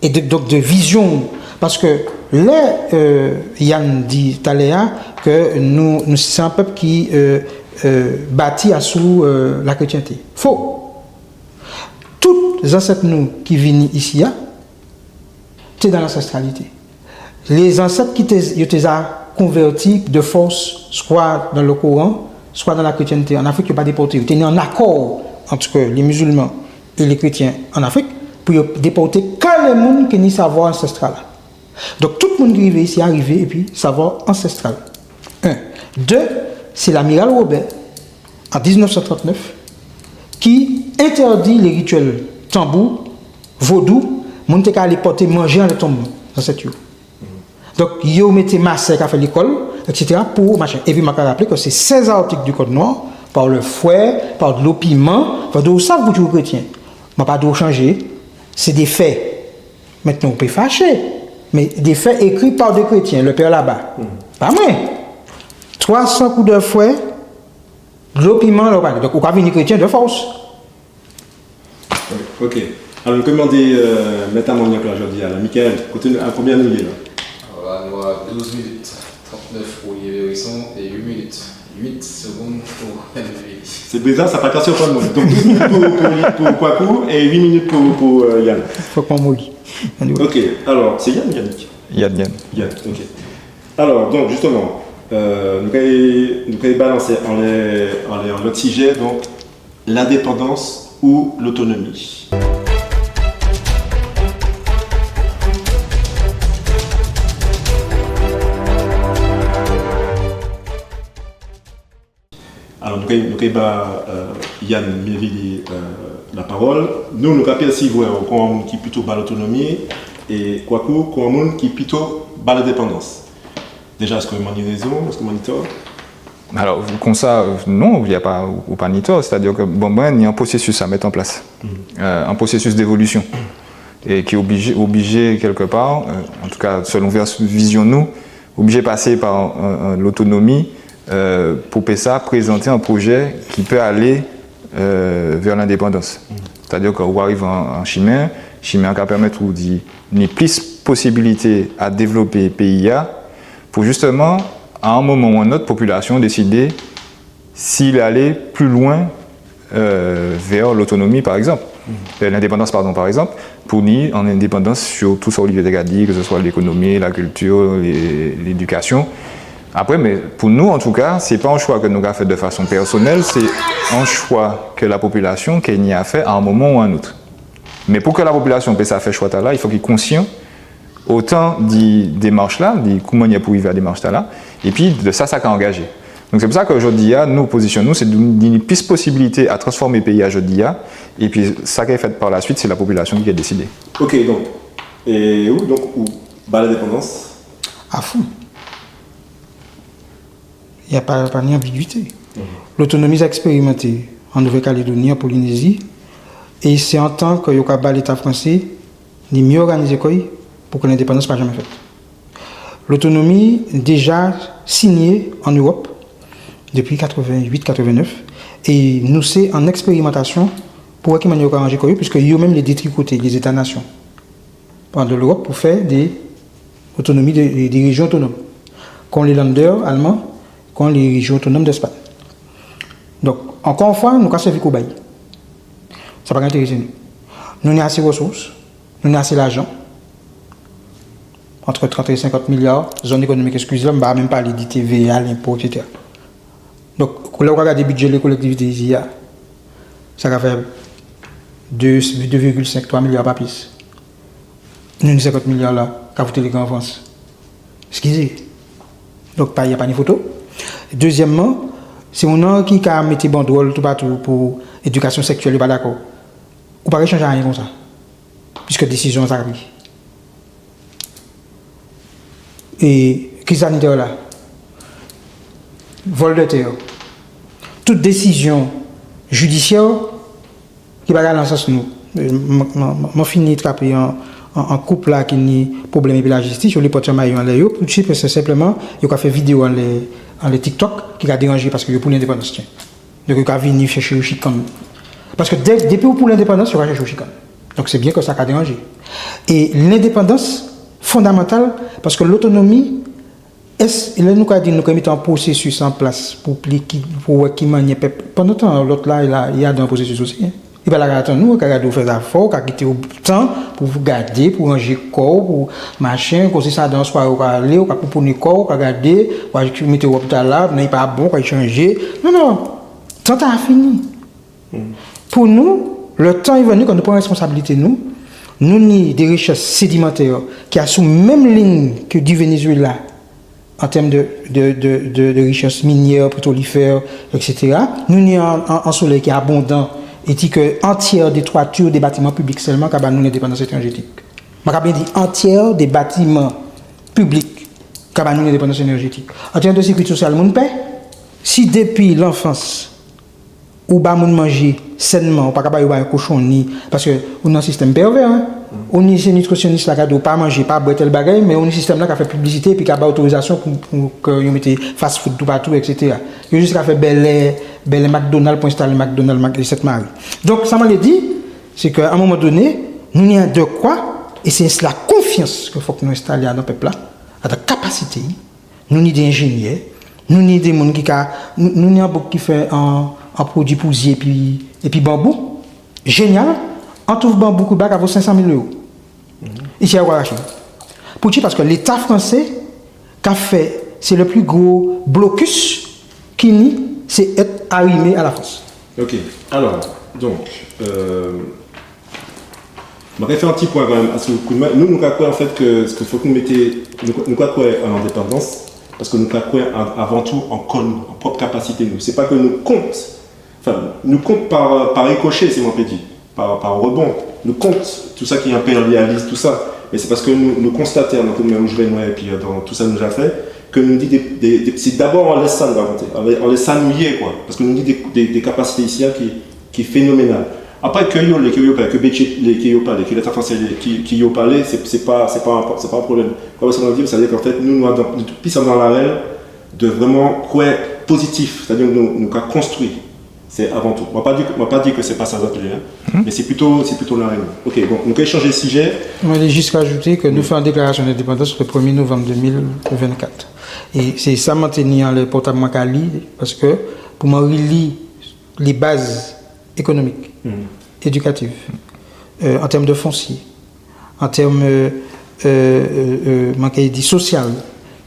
É de, donk, de vizion. Paske lè, euh, Yann di talè-a ke nou, nou sé an pep ki, euh, euh, bati asou, euh, lakrétienté. Fo. Tout zanset nou ki vini isi-a, té dan lansestralité. Lé zanset ki té, yo té ja konvèti de fos, swa dan le Koran, swa dan lakrétienté an Afrik, yo pa dépòté. Yo té ni an akò ant lé mizilman é lé krétien an Afrik pou yo dépòté ka lé moun ki ni savwa ansestral. Donk, tout moun ki rivé isi-a rivé épi savwa ansestral. Un. Deux, sé lamiral Robert, an diznef san trantnef, ki entèdi lé ritiel tanbou, vodou, moun té ka alé pòté manjé anlè tonm zanset yo. Donk, yo mété masè ka fè lékol, et cetera, pou machin. Épi, man ka raplé ke sé sez artik di Code noir, pa le fouet, pa dlo piman, fodré ou sav pou tjou krétien. Man pa di'w chanjé, sé dé fè. Mentnan, ou pé faché, mé dé fè ékri pa dé krétien, le père Labat. Pa mwen. Twa san kou de fouet, dlo piman, lè ou pa. Donk, ou ka vini krétien de fos. Ok. Alò, nou ka mandé, euh, met-a-mannyok la jòdi-a la. Michael, koté nou, a konbien nou yé la? Alò la, nou a douz minit trantnef pou Olivier Hérisson é uit minit, uit segonn pou Yann Mévili. Sé bizar, sa pa ka siprann mwen. Donk, douz minit pou, pou, pou Kouakou é uit minit pou, pou, euh, Yann. Fok man moli. Ok, alò, sé Yann ou Yannick? Yann, Yann. Yann, ok. Alò, donk, jisteman, euh, nou kay, nou kay balansé anlè, anlè an lot sijé, donk, lendépandans ou lotonomi. Alò, nou kay, nou kay ba, euh, Yann Mévili, euh, lapawol. Nou, nou ka pèsivwè'w kon an moun ki plito ba lotonomi, é Kouakou kon an moun ki plito ba lendépandans. Déja, es man ni rézon, es man ni tò? Alò, kon sa, euh, non, ou pa, ou pa ni tò. Sétadi ke, bon, mwen, ni an prosésis a met an plas. Euh, an prosésis d'évolision. É ki oblijé, oblijé kèlkepa, euh, an tou ka, selon vè-, vizion nou, oblijé pasé pa, euh, euh, lotonomi, euh, pou pé sa prézanté an projé ki pé alé, euh, vè lendépandans. Sétadi ke ou arivé an, an chimen, chimen-an ka pèmet ou di ni plis posibilité a dévlopé péyi-a, pou jisteman, a an moman ou an lot, popilasion désidé si i alé pli lwen, euh, vè lotonomi, pa ekzanp. Euh, lendépandans, padon, pa ekzanp, pou ni an endépandans sirtou sa Olivier té ka di, ke se swa lékonomi, lakilti, lé-, lédikasion. Apré, mé pou nou, an tou ka, sé pa an chwa ke nou ka fè de fason pèsonel, sé an chwa ke lapopilasion ké ni a fè a an moman ou an lot. Mé pou ke lapopilasion pé sa fè chwa-tala, i fo ki konsian otan di démach-la, di kouman i yé pou rivé a démach-tala, épi di sa sa ka angajé. Donk sé pou sa ke jòdi-a, nou, pozision nou, sé di, di ni plis posibilité a transfòmé péyi-a jòdi-a, épi sa ki fet pa la suit, sé lapopilasion ki ka désidé. Ok, donk, é ou, donk, ou ba lendépandans? A fon. Y a pa, pa ni anbiguité. Mhm. Lotonomi ja ekspérimanté an Nouvèl Kalédoni, an Polinézi, é sé an tan ke yo ka ba Léta fransé, ni mié òganizé kò'y pou ke lendépandans pa janmen fet. Lotonomi déja sinyé an Ewop dépi katrèven-uit, katrèven-nef, é nou sé an ekspérimantasion pou wè ki manniè yo ka ranjé kò-yo, piske yo menm lé détrikoté, lé Zéta-nasion. Pandan Lewop pou fè dé otonomi dé, dé, dé réjion otonom. Kon lé Länder alman, kon lé réjion otonom d'Espagne. Donk, ankò an fwa, nou ka sèvi kobay. Sa pa ka entérésé nou. Nou ni asé résous, nou ni asé lajan. Ant trant é senkant miliar, zòn ékonomik eksklizif, an pa menm palé di T V A, lenpo, et cetera. Donk, lè ou ka gadé bidjé lé kolektivité isi-a, sa ka fè dé, dé virgil senk, twa miliar, pa plis. Nou ni senkant miliar la, ka fouté lé gran Frans. Eskizé. Donk, pa, y a pa ni foto. Dézièmman, sé moun-lan ki ka mété bandwol toupatou pou édikasion seksiel, yo pa dakò. Ou pa ké chanjé ayen kon sa. Piske désizion-an sa ka pri. É kriz sanitè-la, vòl dè tè, tout désizion jidisyè ki pa ka alé an sans nou. Euh, man, man, man, man fini trapé an, an, an koup la ki ni pwoblèm épi lajistis, yo lé pòté an mayo anlè yo, pou sé, sé senpleman yo ka fè vidéo anlè, anlè TikTok ki ka déranjé paske yo pou lendépandans, tien. Donk yo ka vini chèché yo chikann. Paske dè, dépi ou pou lendépandans, yo ka chèché yo chikann. Donk sé bien ke sa ka déranjé. É lendépandans fondamantal, paske lotonomi, Ès, lè nou ka di nou ka mété an pwosésis an plas pou pli ki, pou wè ki manniè pèp, pandan tan lòt-la, i la, i adan pwosésis osi, en. I pa la ka atann ou, i ka gadé ou fè zafè'w, i ka kité'w tan pou gadé, pou ranjé kò'w, pou machin, kon si sa adan swaré ou ka alé, ou ka pouponé kò'w, ou ka gadé, ou ka mété wòb-tala, non, i pa bon, ou ka chanjé. Non, non, tan-tala fini. Pou nou, lè tan-la vini, kan nou pran responsabilité nou, nou ni dé richès sédimantè ki asou menm lign ki di Vénézuéla, an tèm dè, dè, dè, dè, dè richès miniè, pétrolifè, et cetera. Nou ni an, an, an solèy ki abondan, é di ke an tiè dé twati dé batiman piblik sèlman ka ba nou lendépandans énèjétik. Man ka bien di an tiè dé batiman piblik ka ba nou lendépandans énèjétik. An tèm dè sékirité sosyal, moun pè. Si dépi lanfans, ou ba moun manjé sènman, ou pa ka ba yo bagay kochonni, paske ou ni an sistèm pèvè, en. Ou ni sé nitrisionis-la ka di'w pa manjé, pa bwè tèl bagay, mé ou ni sistèm-la ka fè piblisité, épi ka ba otorizasion pou, pou ke yo mété fast food toupatou, et cetera. Yo jis ka fè bèlè, bèlè McDonald pou enstalé McDonald, Mac-, Sent-Mari. Donk, sa man lé di, sé ke a an moman doné, nou ni an dèkwa, é sé la konfians ke fok nou enstalé adan pèp-la, adan kapasité, Nou ni dé enjéniè, nou ni dé moun ki ka, nou, nou ni an boug ki fè an, an pwodui pou zié épi, épi banbou. Jénial, an touf banbou Kiba ka vo senk san mil éwo. Isi-a yo ka raché. Poutji ? Paske Léta fransé ka fè, sé le pli gwo blokis ki ni, sé èt arimé a Lafrans. Ok. Alò, donk, euh, Man ka fè an ti pwen kanmenm, paske nou, nou ka kwè, an fèt, ke, ke fok nou mété, nou, nou ka kwè an lendépandans, paske nou ka kwè an, avan tou an kò nou, an pwòp kapasité nou. Sé pa ke nou kont, anfen, nou kont pa, pa rikoché, si man pé di, pa, pa rebon. Nou kont tout sa ki enpérialis, tout sa. Mé sé paske nou, nou konstaté, adan tout, menm Rouj Vè Nwè, épi, euh, adan tout sa nou ja fè, ke nou di dé, dé, dé, sé dabò anlè sa nou ka konté, anlè, anlè sa nou yé, kwa. Paske nou ni dé, dé, dé kapasité isi-a ki, ki fénoménal. Apré, ke yo lé, ke yo pa lé, ke Bétjé lé, ke yo pa lé, ke Léta fransé lé, ki, ki yo pa lé, sé, sé pa, sé pa an, sé pa an pwoblèm. Kwa, sa vlé di, sa vlé di ke an fèt, nou, nou adan, nou plis adan larèl dè vréman kwè pozitif. Sétadi, nou, nou ka konstwi. Sé avan tou. Man pa di, man pa di ke sé pa sa zot lé, en. Mé sé plito, sé plito larèl. Ok, bon, nou ka chanjé sijé. Mwen lé jis rajouté ke nou fè an déklarasion d'endépandans le prèmié novanm dé mil vennkat. É sé sa man té ni anlè pòtab mwen ka li, paske pou mwen rili lé baz ékonomik, édikatif, euh, an tèm dè fonsié, an tèm, euh, euh, euh, euh, man ka di sosyal,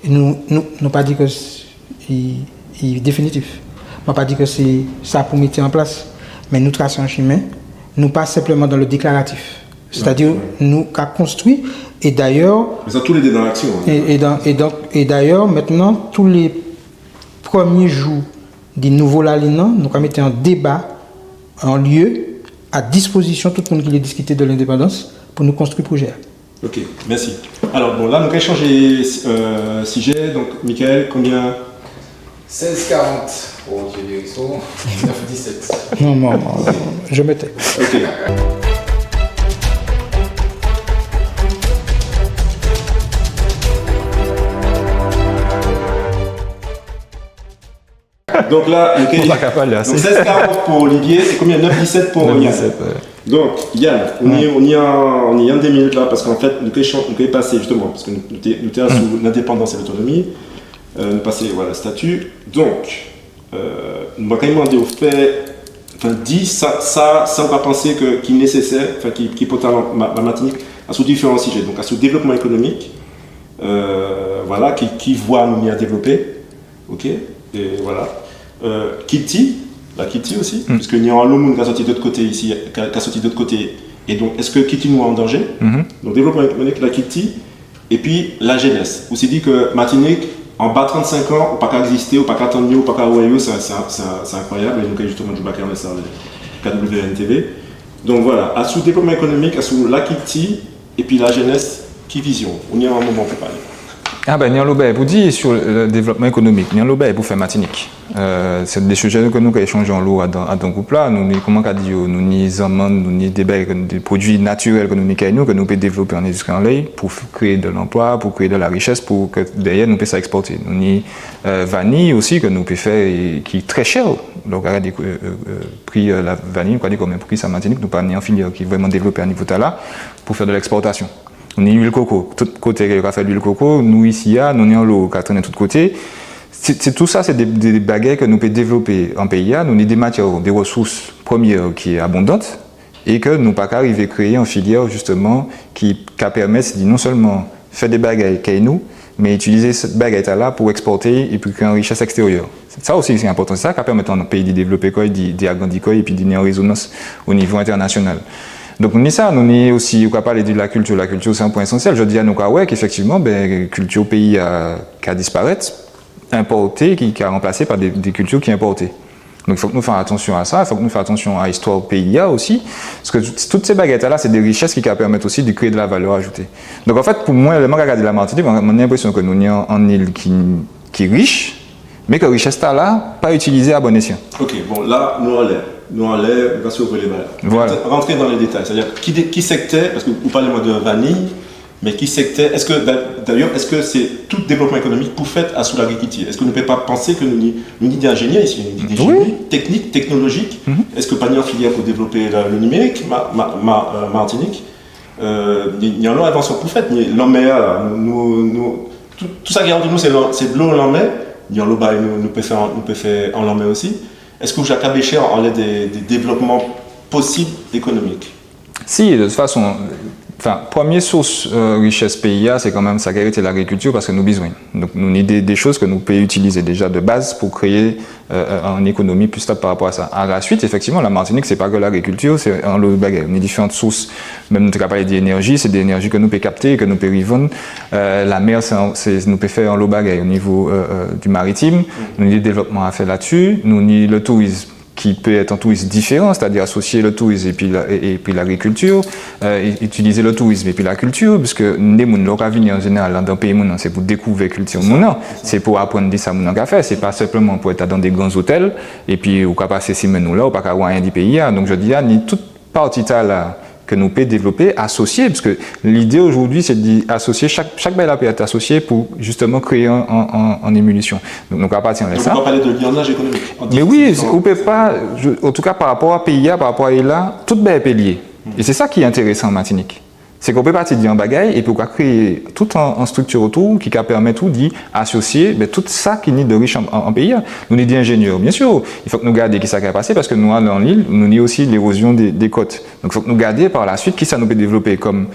nou, nou, nou pa di ke sé, i, i définitif. Man pa di ke sé sa pou mété an plas, mé nou trasé an chimen, nou pa senpleman dan le déklaratif. Sétadi, nou ka konstwi, é dayè, Mé sa, tou lé dé dan laksion, en. É, é dan, é donk, é dayè, mentnan, tou lé prèmié jou di nouvo lalin-lan, nou ka mété an déba, an lié, a dispozision tout moun ki lé diskité dè lendépandans pou nou konstwi pwojé-a. Ok, mèsi. Alò, bon, la, nou ka chanjé, euh, sijé. Donk, Michael, konbien ? Seize quarante pour Olivier Bérisson, neuf dix-sept. Non, non, non, je mettais. Ok. Donk la, nou ké, Ou pa ka palé asé. Donk seize quarante pour Olivier, é konbien ? Neuf dix-sept pour Yann. Neuf dix-sept, ouais. Donk, Yann, nou ni, nou ni an, nou ni an dé minit la, paske an fèt, nou ké chan-, nou ké pasé, jisteman, paske nou, nou té, nou té asou lendépandans é lotonomi, euh, nou pasé, vwala, stati. Donk, euh, man ka mandé'w fè, anfen, di sa, sa, sa ou ka pansé ke, ki nésésè, anfen, ki, ki enpòtan ba, ba Matinik, asou diféran sijé. Donk, asou dévlopman ékonomik, euh, vwala, ki, ki vwa nou ni a dévlopé, Ok, é vwala. Euh, kilti, lakilti osi, piske ni anlo moun ka sòti dot koté isi, ka, ka sòti dot koté. É donk, ès kilti nou an danjé ? Donk, dévlopman ékonomik, lakilti, épi lajénès. Ou sé di ke Matinik, anba trannsenk an, ou pa ka ekzisté, ou pa ka tann yo, ou pa ka wè yo, sé, sé, sé, sé enkwayab. É nou ké jisteman djoubaté anlè sa, K W N T V. Donk vwala, asou dévlopman ékonomik, asou lakilti, épi lajénès, ki vizion ? Ou ni an moman pou palé. Ah ben, ni anlo bagay pou di sur le développement économique, ni anlo bagay pou fè Matinik. Euh, sé dé sijé ke nou ka échanjé anlo adan, adan group-la. Nou ni, kouman ka di yo, nou ni zanmann, nou ni dé bagay, dé produi natirel ke nou ni kay nou, ke nou pé dévlopé an endistri anlè'y pou f-, kréyé de lanplwa, pou kréyé de la richès, pou ke dèyè nou pé sa ekspòté. Nou ni, euh, vaniy osi ke nou pé fè é ki trè chè. Donk, gadé, euh, euh, euh, pri, euh, la vaniy, gadé konbien pri sa Matinik, nou pa ni an filiè ki vréman dévlopé a nivo-tala pou fè de lekspòtasion. Ni luil koko, tout koté ke yo ka fè luil koko, nou isi-a, nou ni anlo ka trennen tout koté. Sé, sé tout sa, sé dé, dé bagay ke nou pé dévlopé an péyi-a, nou ni dé matiè, dé resous prèmiè ki abondan, é ke nou pa ka rivé kréyé an filiè, jisteman, ki ka pèmet, di, non selman fè dé bagay kay nou, mé itilizé sé bagay-tala pou ekspòté épi kréyé an richès ekstériè. Sa osi, sé enpòtan. Sé sa ka pèmet an péyi di dévlopé kò'y, di, di agrandi kò'y, épi di ni an rézonans o nivo entènasional. Donk, nou ni sa, nou ni osi, ou ka palé di lakilti. Lakilti, sé an pwen ésansiel. Jòdi-a, nou ka wè k'éfektivman, ben, kilti péyi-a ka disparet, enpòté, ki, ki ka ranplasé pa dé, dé kilti ki enpòté. Donk, fok nou fè atansion a sa, fok nou fè atansion a istwa péyi-a osi, paske tout, tout sé bagay-tala, sé dé richès ki ka pèmet osi di kréyé de la valè ajouté. Donk, an fet, pou mwen, lè man ka gadé la Matinik, man, man ni lenprésion ke nou ni an, an il ki, ki rich, mé ke richès-tala pa itilizé a bon esyan. Ok, bon, la, nou anlè, nou anlè, nou ka sivwé lé bagay. Voilà. Rantré dan lé détay, sétadi, ki dé-, ki sektè, paske ou palé mwen di vaniy, mé ki sektè, eske, d'a-, dayè, eske sé tout dévlopman ékonomik pou fet asou lagrikilti ? Eske nou pé pa pansé ke nou ni, nou ni dé enjéniè isi, nou ni dé, oui, jéni teknik, teknolojik ? Mhm. Eske pa ni an filiè pou dévlopé la, le nimérik, ma-, ma-, ma-, euh, Matinik ? Euh, ni, ni anlo envansion pou fet, ni lanmè-a, nou, nou, nou, tout, tout sa ki antou nou, sé lan-, sé dlo, lanmè, ni anlo bagay nou, nou pé fè, nou pé fè an lanmè osi. Eske ou ja kabéché anlè dé, dé dévlopman posib ékonomik ? Si, de tout fason, anfen, prèmié sous, euh, richès péyi-a, sé kanmenm sa ki rété lagrikilti, paske nou bizwen. Donk, nou ni dé, dé choz ke nou pé itilizé déja de baz pou kréyé euh, euh, an ékonomi pli stab pa rapò a sa. A la suit, éfektivman, la Matinik, sé pa ke lagrikilti, sé anlo bagay. Ni diféran sous, menm nou té ka palé di énèji, sé dé énèji ke nou pé kapté, ke nou pé rivann. Euh, lanmè, sé an, sé, nou pé fè anlo bagay o nivo, euh, euh, di maritim. Nou ni dé dévlopman a fè la-dsi. Nou ni le tourism ki pé et an tourism diféran, sétadi asosié le tourism épi la, é, épi lagrikilti. Euh, i-, itilizé le tourism épi la kilti, piske dé moun, lè ou ka vini an jénéral, dan péyi moun-an, sé pou dékouvè kilti moun-an, sé pou aprann di sa moun-an ka fè, sé pa senpleman pou et dan dé gran zotel, épi ou ka pasé simenn ou la, ou pa ka wè ayen di péyi-a. Donk, jòdi-a, ni tout pati-tala ke nou pé dévlopé, asosié, piske lidé aujourd'hui, sé di asosié, chak, chak bagay-la pé et asosié pou, jisteman, kréyé an, an, an, an émilision. Donk, nou ka pati anlè sa. Donk, ou ka palé de liannaj ékonomik ant... Mé wi, sé, ou pé pa, je, an tou ka, pa rapò a péyi-a, pa rapò a il-la, tout bagay pé lié. É sé sa ki entérésan an Matinik. Sé ke ou pé pati di an bagay, épi ou ka kréyé tout an, an strikti otou ki ka pèmet ou di asosié, ben, tout sa ki ni de rich an, an, an péyi-a. Nou ni dé enjéniè, bien sûr. I fok nou gadé kisa ki ka pasé, paske nou, an, an lil, nou ni osi lérozion dé, dé kot. Donk, fok nou gadé par la suit kisa nou pé dévlopé kom,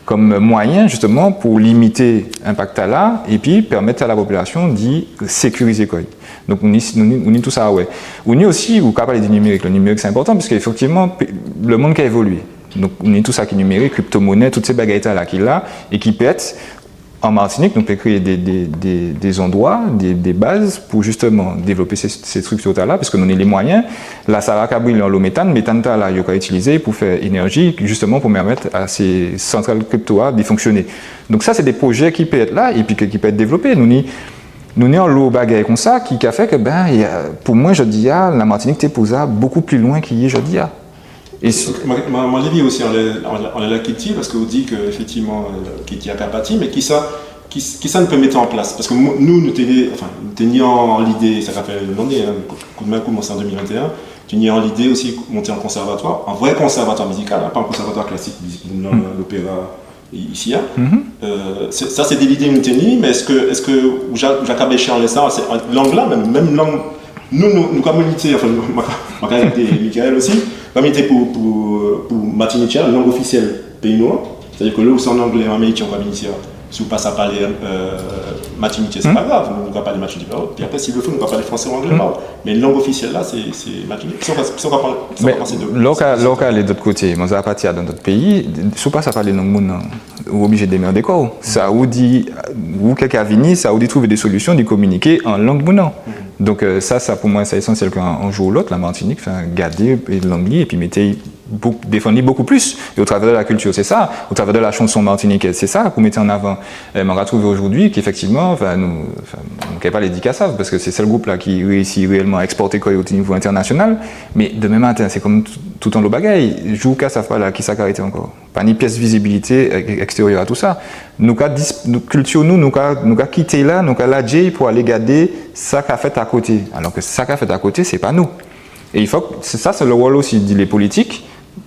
kom mwayen, jisteman, pou limité enpak-tala, épi pèmet a la popilasion di sékirizé kò'y. Donk, ou ni, nou ni, ou ni tout sa, wè. Ou ni osi, ou ka palé di nimérik. Le nimérik, sé enpòtan, piske, éfektivman, pé-, le monn ka évolié. Donk, ou ni tout sa ki nimérik, kriptomoné, tout sé bagay-tala ki la, é ki pé et, an Matinik, nou pé kréyé dé, dé, dé, dé zandwa, dé, dé baz pou jisteman dévlopé sé, sé strikti-tala, piske nou ni lé mwayen. La SARA ka brilé anlo métan, métan-tala, yo ka itilizé pou fè énèji, jisteman pou pèmet a sé santral kripto-a di fonksioné. Donk sa, sé dé pwojé ki pé et la, épi ke, ki pé et dévlopé. Nou ni, nou ni anlo bagay kon sa ki, ki ka fè ke, ben, i a, pou mwen, jòdi-a, la Matinik té pou ja bokou pli lwen ki i yé jòdi-a. É si... Mwen, mwen, mwen lé osi anlè, anlè, anlè lakilti, paske ou di ke, éfektivman, euh, kilti-a ka pati, mé kisa, ki, kisa nou pé mété an plas ? Paske nou, nou, nou té, anfen, nou té ni an lidé, sa ka fè an lanné, en, Koudmen koumansé an dé mil ventéen, té ni an lidé osi monté an konsèvatwa, an vré konsèvatwa mizikal, en, pa an konsèvatwa klasik, mizik, non, lopéra, i-, isi-a. Euh, sé, sa sé dé lidé nou té ni, mé eske, eske ou ja, ou ja kabéché anlè sa, sé an, lang-la, menm, menm lang, nou, nou, nou ka milité, anfen, nou, man ka, man ka milité, Michael osi, man ka milité pou, pou, pou matinitjé-a, lang ofisiel péyi nou an. Sétadi ke lè ou sé an anglé, an amériken, ou ka vini isi-a, si ou pa sa palé, euh, matinitjé, sé pa grav, nou, nou ka palé matinitjé, épi apré, si i fo, nou ka palé fransé ou anglé, pa grav. Mé lang ofisiel-la, sé, sé matinitjé. Sa ou ka, sa ou ka pa, sa ou ka pansé di... Mé lè ou ka, lè ou ka alé dot koté, man sa pati adan dot péyi, si ou pa sa palé lang moun-an, ou oblijé démèdé kò'w. Sa ou di, ou ké ka vini, sa ou di trouvé dé solision, di kominiké an lang moun-an. Donk, euh, sa, sa pou mwen, sa ésansiel ke an, an jou ou lot, la Matinik, anfen, gadé, é, lang-li, épi mété bou-, défann li bokou plis. É o travè dè la kilti, sé sa. O travè dè la chanson matinikèz, sé sa k'ou mété an avan. É man ka trouvé ojòdi k'éfèktivman, anfen, nou, anfen, nou ka palé di Kassav', paskè sé sèl group-la ki réisi réyèlman a èkspòté kò yo o nivo entènasional. Mé dèmen maten, sé kòm t-, tout anlo bagay. Jou Kassav' pa la, kisa ka rété ankò ? Pa ni pies vizibilité, é-, èkstériè a tousa. Nou ka dis-, nou, kilti nou, nou ka, nou ka kité'y la, nou ka ladjé'y pou alé gadé sa ka fèt akoté. Alò kè sa ka fèt akoté, sé pa nou. É i fo, sé sa, sé lè wol osi di lé politik,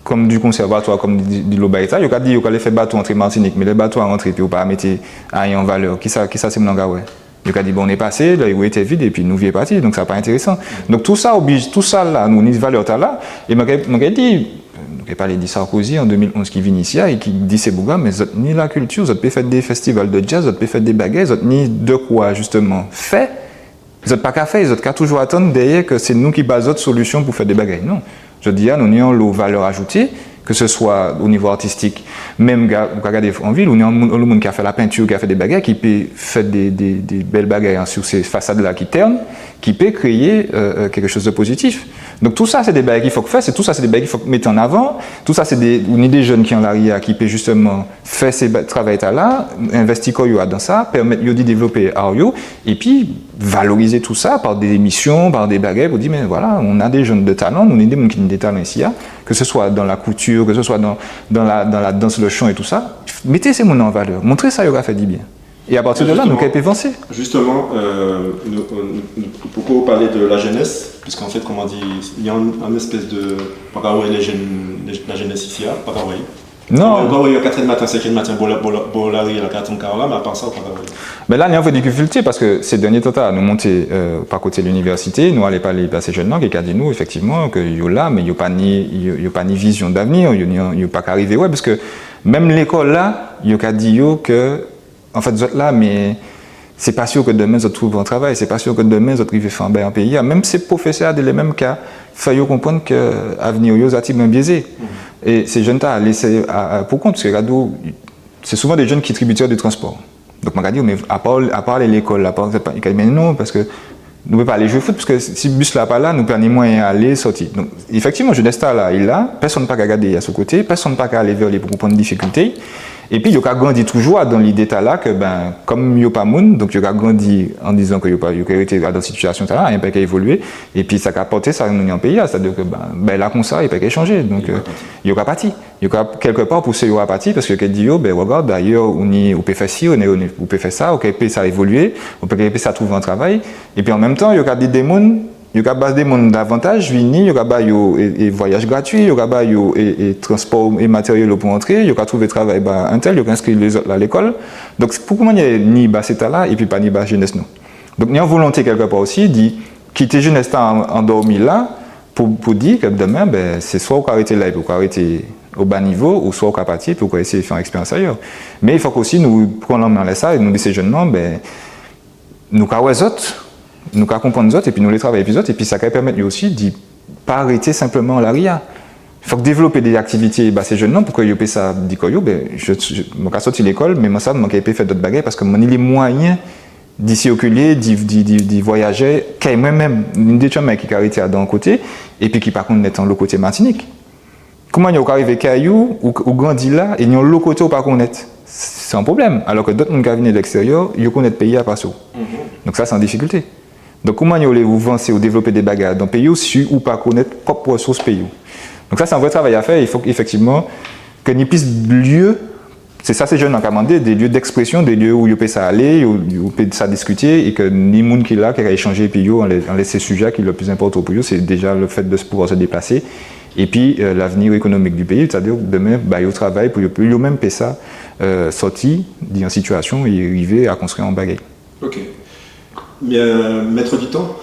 kòm di konsèvatwa, kòm di, di, di lo bay-tala, yo ka di, yo ka alé fè bato antré Matinik, mé lè bato-a rantré, épi ou pa mété ayen an valè, kisa, kisa sé moun-lan ka wè ? Yo ka di, bon, nou pasé, lè yo été vid, épi nou viré pati, donk sa pa entérésan. Donk tousa oblij-, tousa la, nou ni valè-tala, é man ka, man ka di, nou ka palé di Sarkozy an dé mil onz ki vini isi-a, é ki di sé boug-la, mé zot ni lakilti, zot pé fè dé festival dè djaz, zot pé fè dé bagay, zot ni dè kwa, jistèman, fè, zot pa ka fè, zot ka toujou atann dèyè kè sé nou ki ba zot solision pou fè dé bagay. Non. Jòdi-a, nou ni anlo valè ajouté, kè sé swa o nivo artistik, menm ga-, ou ka gadé an vil, ou ni anlo moun, anlo moun ki ka fè lapenti, ki ka fè dé bagay, ki pé fè dé, dé, dé bel bagay, en, si sé fasad-la ki tèn, ki pé kréyé, euh, euh, kékchoz dè pozitif. Donk tousa, sé dé bagay ki fok fè, sé tousa, sé dé bagay ki fok mété an avan, tousa, sé dé, ou ni dé jenn ki an lari-a, ki pé jistèman fè sé ba-, travay-tala, envesti kò yo adan sa, pèmet yo di dévlopé ar yo, épi valorizé tousa pa dé émision, pa dé bagay pou di, mé vwala, nou ni dé jenn dè talan, nou ni dé moun ki ni dé talan isi-a, kè sé swa dan la kouti, kè sé swa dan, dan la, dan la dans, lè chan é tousa. Mété sé moun-lan an valè, montré sa yo ka fè di bien. É a pati dè la, nou ka pé vansé. Jistèman, euh, nou, nou, nou, pou palé dè lajénes, piskè an fet, kouman di, ni an, an espes dè, pa ka wè lé jenn, lé, lajénes isi-a, pa ka wè. Non. Ou ka wè'y a katrè dè maten, senkè dè maten, bò la, bò la, bò lari-a, ka atann kar-la, mé apa sa, ou pa ka wè'y. Mé la, ni an vré difikilté, paskè sé dènié tan-tala, nou monté, euh, pa koté linivèsité, nou alé palé ba sé jenn-lan, ki ka di nou, éfèktivman, kè yo la, mé yo pa ni, yo, yo pa ni vizion d'avni, yo ni, yo pa ka rivé, wè, paskè menm lékol-la, yo ka di yo kè An fet, zot la, mé sé pa si kè dèmen zot trouvé an travay, sé pa si kè dèmen zot rivé fè an bagay an péyi-a. Menm sé pwofésè-a, dè li menm ka fè yo konprann kè avni yo ja tibwen biézé. É sé jenn-tala, lésé a, a, pou kont, paskè gadé'w, sé souvan dé jenn ki tribitè dè transpò. Donk, man ka di, mé apa, apa alé lékol, apa, sé pa, i ka di, mé non, paskè nou pé pa alé jwé fout, paskè si bis-la pa la, nou pa ni mwayen alé, sòti. Donk, éfèktivman, jénes-tala, i la, pèsonn pa ka gadé asou koté, pèsonn pa ka alé vè li pou konprann difikilté'y. Épi, yo ka grandi toujou adan lidé-tala kè, ben, kòm yo pa moun, donk yo ka grandi an dizan kè yo pa, yo ka rété adan sitiasion-tala, ayen pa ka évolié. Épi, sa ka pòté sa nou ni an péyi-a, sétadi kè, ben, ben, la konsa, i pa ka chanjé. Donk, euh, yo ka pati. Yo ka, kèlkèpa, pousé yo a pati, paskè yo ka di yo, ben, regard, dayè, ou ni, ou pé fè si, ou ni, ou ni, ou pé fè sa, ou ka pé sa évolié, ou pé, ka pé sa trouvé an travay. Épi, an menm tan, yo ka di dé moun, yo ka ba dé moun davantaj vini, yo ka ba yo, é, é vwayaj gratui, yo ka ba yo, é, é transpò é matériel pou antré, yo ka trouvé travay ba entèl, yo ka enskri lézot la lékol. Donk, pou kouman ni, ni ba sé-tala, épi pa ni ba jénes nou. Donk, ni an volonté kèlkèpa osi, di kité jénes-tala an, andòmi la, pou, pou di kè dèmen, ben, sé swa ou ka rété la épi ou ka rété o ba nivo, ou swa ou ka pati épi ou ka éséyé fè an ekspérians ayè. Mé i fo osi nou pran lanmen anlè sa, é nou di sé jenn-lan, ben, nou ka wè zot, nou ka konprann zot, épi nou lé travay épi zot, épi sa ka pèmet yo osi di pa rété senpleman an lari-a. Fok dévlopé dé aktivité ba sé jenn-lan pou kè yo pé sa di kò yo, ben, je, je, mwen ka sòti lékol, mé mwen sa, mwen ka pé fè dot bagay paskè mwen ni lé mwayen di sikilé, di, di, di, di vwayajé kay mwen menm. Ni dé tjanmay ki ka rété adan an koté, épi ki pa konnet anlo koté Matinik. Kouman ou ka rivé kay ou, ou, ou grandi la, é ni anlo koté ou pa konnet ? Sé an pwoblem. Alò kè dot moun ka vini dè lekstériè, yo konnet péyi-a pasé ou. Donk sa, sé an difikilté. Donk, kouman ou lé ou vansé, ou dévlopé dé bagay adan péyi'w si ou pa konnet pwop resous péyi'w ? Donk sa, sé an vré travay a fè. I fo éfektivman kè ni plis lié, sé sa sé jenn-lan ka mandé, dé lié d'eksprésion, dé lié oti yo pé sa alé, yo, yo pé sa diskité, é kè ni moun ki la, ki ka échanjé épi yo anlè, anlè sé sijé ki lé pli enpòtan pou yo, sé déja lè fet dè pouvwa sé déplasé, épi, euh, lavni ékonomik di péyi, sétadi dèmen, ba yo travay pou yo, pou yo menm pé sa, euh, sòti di an sitiasion é rivé a konstwi an bagay. Ok. Mé, euh, maître du temps ?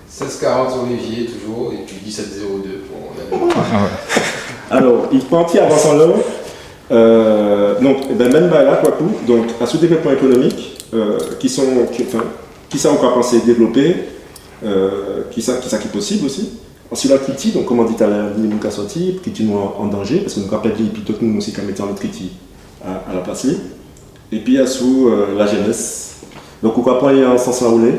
Seize quarante sur Olivier, toujours, et puis dix-sept zéro deux pour Daniel. Ah ouais. Alò, i pati avan sa la. Euh, donk, ében, menm bagay la, kwa, tou. Donk, asou dévlopman ékonomik, euh, ki sa, ki, anfen, kisa ou ka pansé dévlopé, euh, kisa, kisa ki posib osi. Ansuit, lakilti, donk, kon man di talè, ni moun ka sòti, kilti nou an, an danjé, paskè nou ka ped li, épi dot moun osi ka mété an lot kilti a, a laplas li. Épi asou, euh, lajénes. Donk, ou ka pran an sans-la ou lé.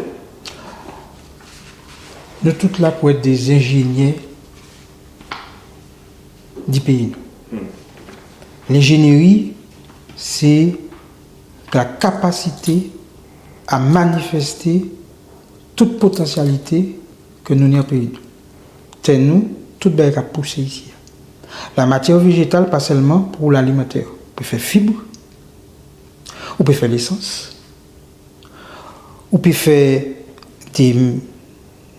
Nou tout la pou et dé zenjéniè. di péyi nou. Hmm. Lenjéniéri, sé la kapasité a manifesté tout potansialité ke nou ni an péyi nou. Tè nou, tout bagay ka pousé isi-a. La matière végétale, pa selman pou lalimantè. Ou pé fè fib, ou pé fè lésans, ou pé fè dé,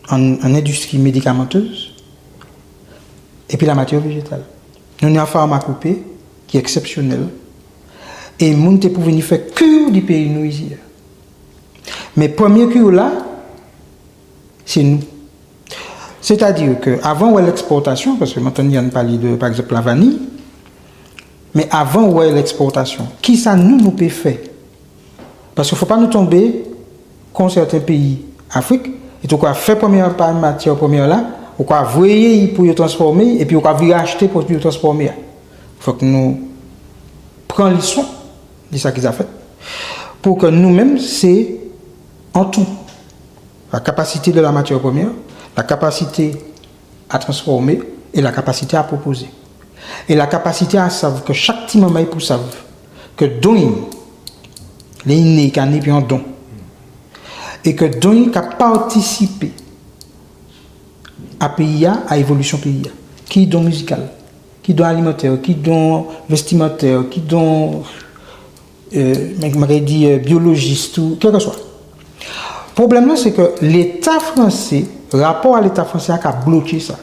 an, an endistri médikamantez, épi la matière végétale. Nou ni an pharmacopée ki eksepsionel, é moun té pou vini fè kur di péyi nou isi-a. Mé prèmié kur-la, sé nou. Sétadi ke avan ou wè lekspòtasion, paske man tann Yann palé di, pa egzanp, lavani, mé avan ou wè lekspòtasion, kisa nou, nou pé fè? Paske fo pa nou tonbé kon sèten péyi Afrik, é ou ka fè prèmié pa matiè prèmiè-la, ou ka vréyé'y pou yo transfòmé'y, épi ou ka viré achté pou yo transfòmé. Fok nou pran lison di sa ki ja fet, pou ke nou menm, sé an tou. La capacité de la matière première, la capacité à transformer et la capacité à proposer. É la kapasité a sav ke chak ti manmay pou sav ke don'y, lé inné, ka né épi an don. É ke don'y ka patisipé a péyi-a, a évolision péyi-a. Ki don mizikal, ki don alimantè, ki don vestimantè, ki don euh, man, man ka di, euh, biolojis ou kèlkeswa. Pwoblem-lan, sé ke Léta fransé, rapò a Léta fransé a ka bloké sa.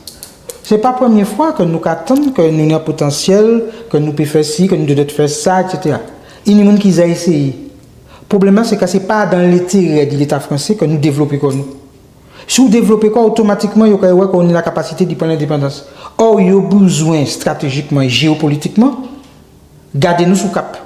Sé pa prèmié fwa ke nou ka tann ke nou ni an potansiel, ke nou pé fè si, ke nou dwet fè sa, et cetera. I ni moun ki ja éséyé. Pwoblem-lan, sé ke sé pa dan lentéré di Léta fransé ke nou dévlopé kò nou. Si ou dévlopé kò'w, otomatikman, yo ka wè ke ou ni la kapasité di pran lendépandans. Or, yo bizwen, stratéjikman, jéopolitikman, gadé nou sou kap.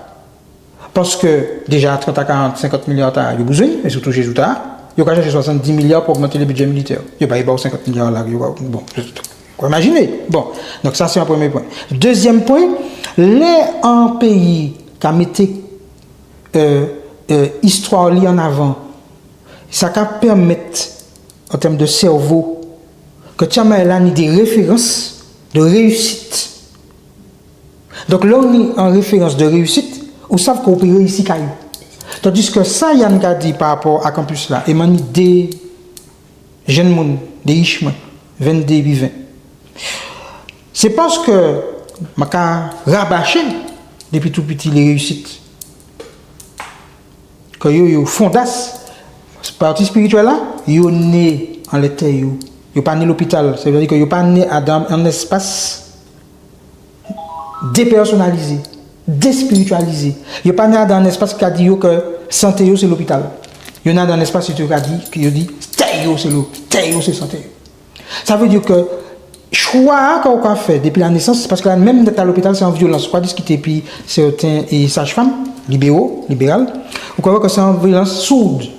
Paske déja trant a karant, senkant miliar ta yo bizwen, é sirtou sé jou ta, yo ka chèché swasanndis miliar pou ogmanté lé bidjé militè. Yo pa ba'w senkant miliar la, yo pa, bon, ou ka imajiné. Bon, donk sa sé an prèmié pwen. Dézièm pwen, lè an péyi ka mété, euh, euh, istwa li an avan, sa ka pèmet, an tèm de sèvo, ke ti manmay-la ni dé référans de réyisit. Donk, lè ou ni an référans de réyisit, ou sav ke ou pé réyisi kay ou. Tandis ke sa Yann ka di pa rapò a kanpis-la, é man ni dé jenn moun, dé ich mwen, venndé épi ven. Sé paske man ka rabaché dépi tou piti lé réyisit ke yo, yo fondas. Pati spiritiel la, yo né anlè tè yo. Yo pa né lopital. Sa vé di ke yo pa né adan an espas dépèsonalizé, déspiritializé. Yo pa né adan an espas ki ka di yo ke santé yo sé lopital. Yo né adan an espas ki ka di, ki yo di, tè yo sé lo-, tè yo sé santé yo. Sa vé di ke chwa-a ke ou ka fè dépi lanésans, paske la menm nèt a lopital sé an violans. Ou ka diskité épi sèten é saj-fanm, libéro, libéral, ou ka wè ke sé an violans soud.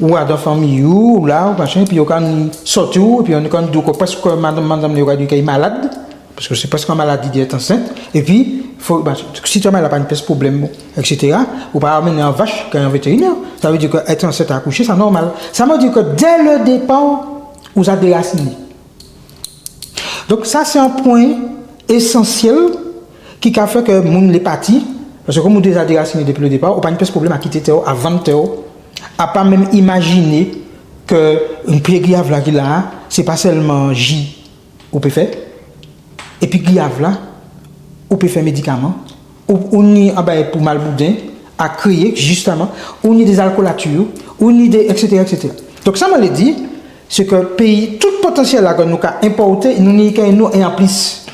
Ou adan fanmi'w, ou la, ou machin, épi yo ka sòti'w, épi yo ka di'w ke preske madanm, madanm yo ka di'w ke i malad, paske sé preske an maladi d'être enceinte, épi fo, ben, si ti manmay-la pa ni pies pwoblem, et cetera, ou pa amenné an vach kay an vétérinè. Sa vé di ke être enceinte, akouché, sa nòmal. Sa vé di ke dès le départ, ou ja dérasiné. Donk sa sé an pwen ésansiel ki ka fè ke moun lé pati, paske kon ou déja dérasiné dépi le départ, ou pa ni pies pwoblem a kité tè'w, a vann tè'w, a pa menm imajiné ke an pié griyav-la ki la, sé pa selman ji ou pé fè, épi griyav-la, ou pé fè médikaman, ou, ou ni an bagay pou mal bouden a kréyé, jisteman, ou ni dé alkolati, ou ni dé, et cetera, et cetera. Donk sa man lé di, sé ke péyi, tout potansiel-la ke nou ka enpòté, nou ni kay nou é an plis.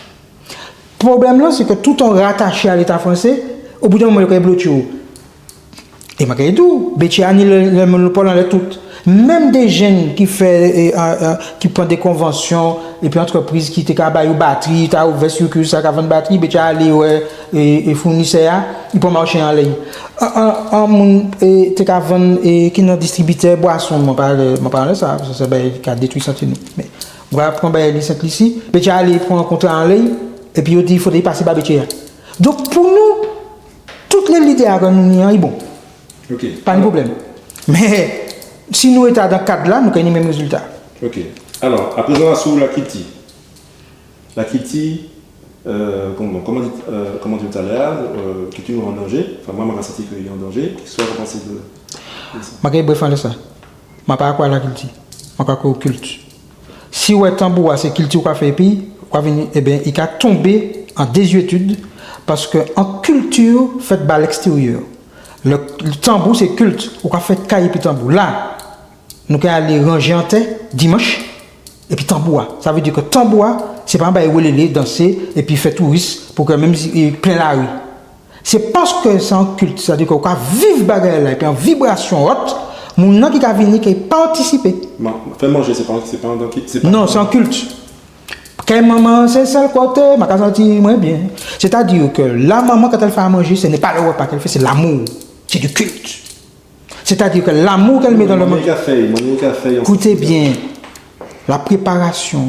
Pwoblem-lan, sé ke tout an rataché a Léta fransé, o bout d'an moman, yo ka bloké'w. É man ka di'w, bétjé-a ni le, le monopol anlè tout. Menm dé jenn ki fè, é, é, é, ki pran dé konvansion, épi antrepriz ki té ka ba yo batri, ta ouvè sikilsal, ka vann batri, bétjé-a alé wè, é, é founisè-a, i pran maché anlè'y. An, an, an moun, é, té ka vann, é, ki ni distribitè bwason, man pa, man pa anlè sa, sa, sa, ben, ka détwi santé nou. Mé, vwala, pran bagay-li senp isi, bétjé-a alé pran kontra anlè'y, épi yo di, fodré i pasé ba bétjé-a. Donk, pou nou, tout lé lidé-a ke nou ni an, i bon. Ok. Pa ni pwoblem. Mé, si nou rété adan kad-la, nou ka ni menm rézilta. Ok. Alò, aprézan, asou lakilti. Lakilti, Euh, kon, bon, kouman di, euh, kouman di talè-a, euh, kilti nou an danjé. Anfen, mwen, man ka santi ke i an danjé. Kisa ou ka pansé di, di sa ? Man ka bref anlè sa. Man pa ka kwè a lakilti. Man ka kwè o kilt. Si ou wè tanbou-a sé kilti ou ka fè épi, ou ka vini, ében, i ka tonbé an désuétude, paske an kilti fet ba lekstériè. Le, le tanbou sé kilt, ou ka fè kay épi tanbou. La, nou ka alé ranjé an tè dimanch, épi tanbou-a. Sa vé di ke tanbou-a, sé pa an bagay wélélé, dansé, épi fè touris, pou ke menm si, é plen lari. Sé paske sé an kilt, sétadi ke ou ka viv bagay-la, épi an vibrasion ot, moun-lan ki ka vini, ki patisipé. Man, fè manjé, sé pa, sé pa an kilt, sé pa... Non, sé an kilt. Kay manman, sé sel koté man ka santi mwen bien. Sétadi ke la maman, quand elle fait à manger, ce n'est pas le repas qu'elle fait, c'est l'amour, c'est du culte. C'est-à-dire que l'amour qu'elle met dans le... Manniè i ka fè'y, manniè i ka fè'y. Koté bien, la préparasion,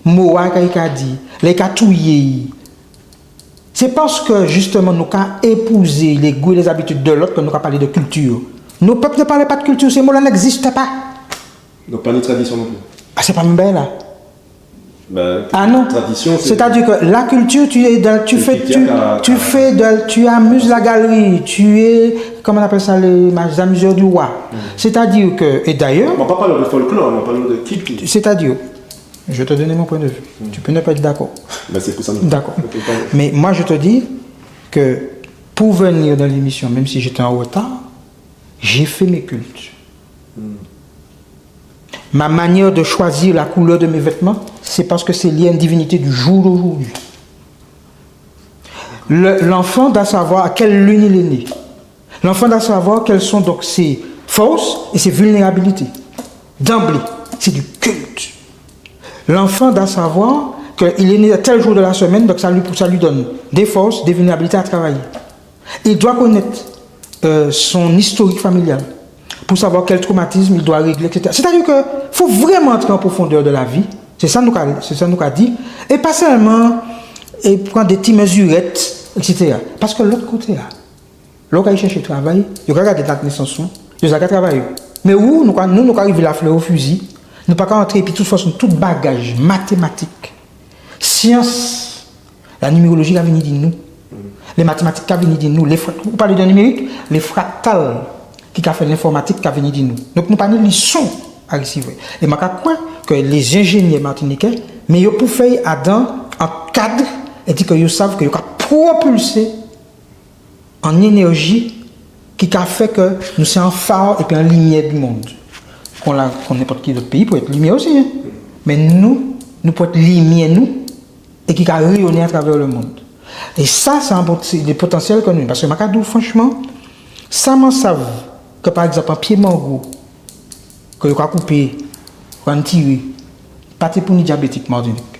mo-a i ka di, lè i ka touyé. Sé paske, justement, nou ka épouzé les goûts et les habitudes de l'autre ke nou ka palé de kilti. Nos peuples ne parlaient pas de culture, ces mots-là n'existaient pas. Donk, pa ni tradision non pli. Ah, sé pa menm bagay-la. Ben, ah non. Tradition, c'est... C'est-à-dire que la culture, tu es dans, tu fais, tu, tu fais de, tu amuses la galerie, tu es, comment on appelle ça, les ma-, amuseurs du roi. Mm. C'est-à-dire que, et d'ailleurs... Man pa palé de folklò, man palé de kilti. C'est-à-dire, je vais te donner mon point de vue. Mm. Tu peux ne pas être d'accord. Ben, c'est pour ça. D'accord. Ok, pardon. Mais moi, je te dis que pour venir dans l'émission, même si j'étais en retard, j'ai fait mes cultes. Mm. Ma manière de choisir la couleur de mes vêtements, c'est parce que c'est lié à une divinité du jour d'aujourd'hui. Le, l'enfant doit savoir à quelle lune il est né. L'enfant doit savoir quelles sont donc ses forces et ses vulnérabilités. D'emblée, c'est du culte. L'enfant doit savoir qu'il est né à tel jour de la semaine, donc ça lui, ça lui donne des forces, des vulnérabilités à travailler. Il doit connaître, euh, son historique familial pour savoir quel traumatisme il doit régler, et cetera. C'est-à-dire que faut vraiment entrer en profondeur de la vie. Sé sa nou ka, sé sa nou ka di. É pa selman, é pran dé ti mézirèt, et cetera. Paske lot koté-a, lè ou ka alé chèché travay, yo ka gadé dat nésans ou, yo ja ka travay ou. Mé ou, nou ka, nou, nou ka rivé la flè o fizi, nou pa ka antré, épi tout fason, tout bagaj matématik, sians, la numérologie ka vini di nou. Lé matématik ka vini di nou. Lé fra-, ou palé di nimérik, lé fraktal ki ka fè lenfòmatik ka vini di nou. Donk nou pa ni lison a risivwè. É man ka kwè ke lé enjéniè matinitjé, mé yo pou fè'y adan an kad, é di ke yo sav ke yo ka pwopilsé an énèji ki ka fè ke nou sé an fa épi an limiè di mond. Kon la, kon nenpot ki lot péyi pou et limiè osi, en. Mé nou, nou pou et limiè nou, é ki ka réyoné atravè le mond. É sa, sé an pot-, sé dé potansiel ke nou, paske man ka di'w franchman, sa man sav ke, pa egzanp, an pié mango ke yo ka koupé, yo ka tiré, pa té pou ni diabétik Matinik.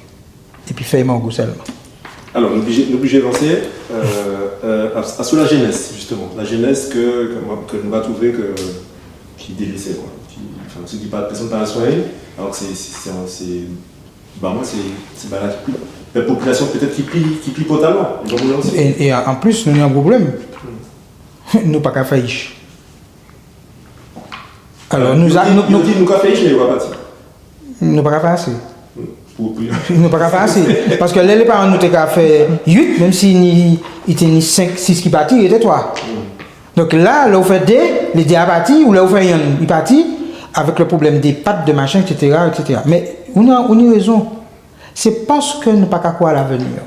Épi fèy mango selman. Alò, nou oblijé, nou oblijé vansé, euh, euh, a, asou lajénes, jisteman. Lajénes ke, ke, ke nou va trouvé ke, ki délésé, kwa. Ki, anfen, sé ki pa, pèsonn pa pran swen, alò ke sé, sé, sé, sé, ba, mwen, sé, sé, ba, la, la popilasion pétet ki pli, ki pli pòtalan, jan nou osi. É, é an plis, nou ni an pwoblem. Nou pa ka fè ich. Alò, nou, nou, nou, nou ka fè ich, mé nou pa ka pati. Nou pa ka fè asé. Nou pa ka fè asé. Paske lè, lé paran nou té ka fè uit, menm si ni, i té ni senk, sis ki pati, rété twa. Donk la, lè ou fè dé, lé dé a pati, ou lè ou fè yonn, i pati, avek le pwoblem dé pat, dé machin, et cetera, et cetera. Mé ou ni, ou ni rézon. Sé paske nou pa ka kwè a lavenir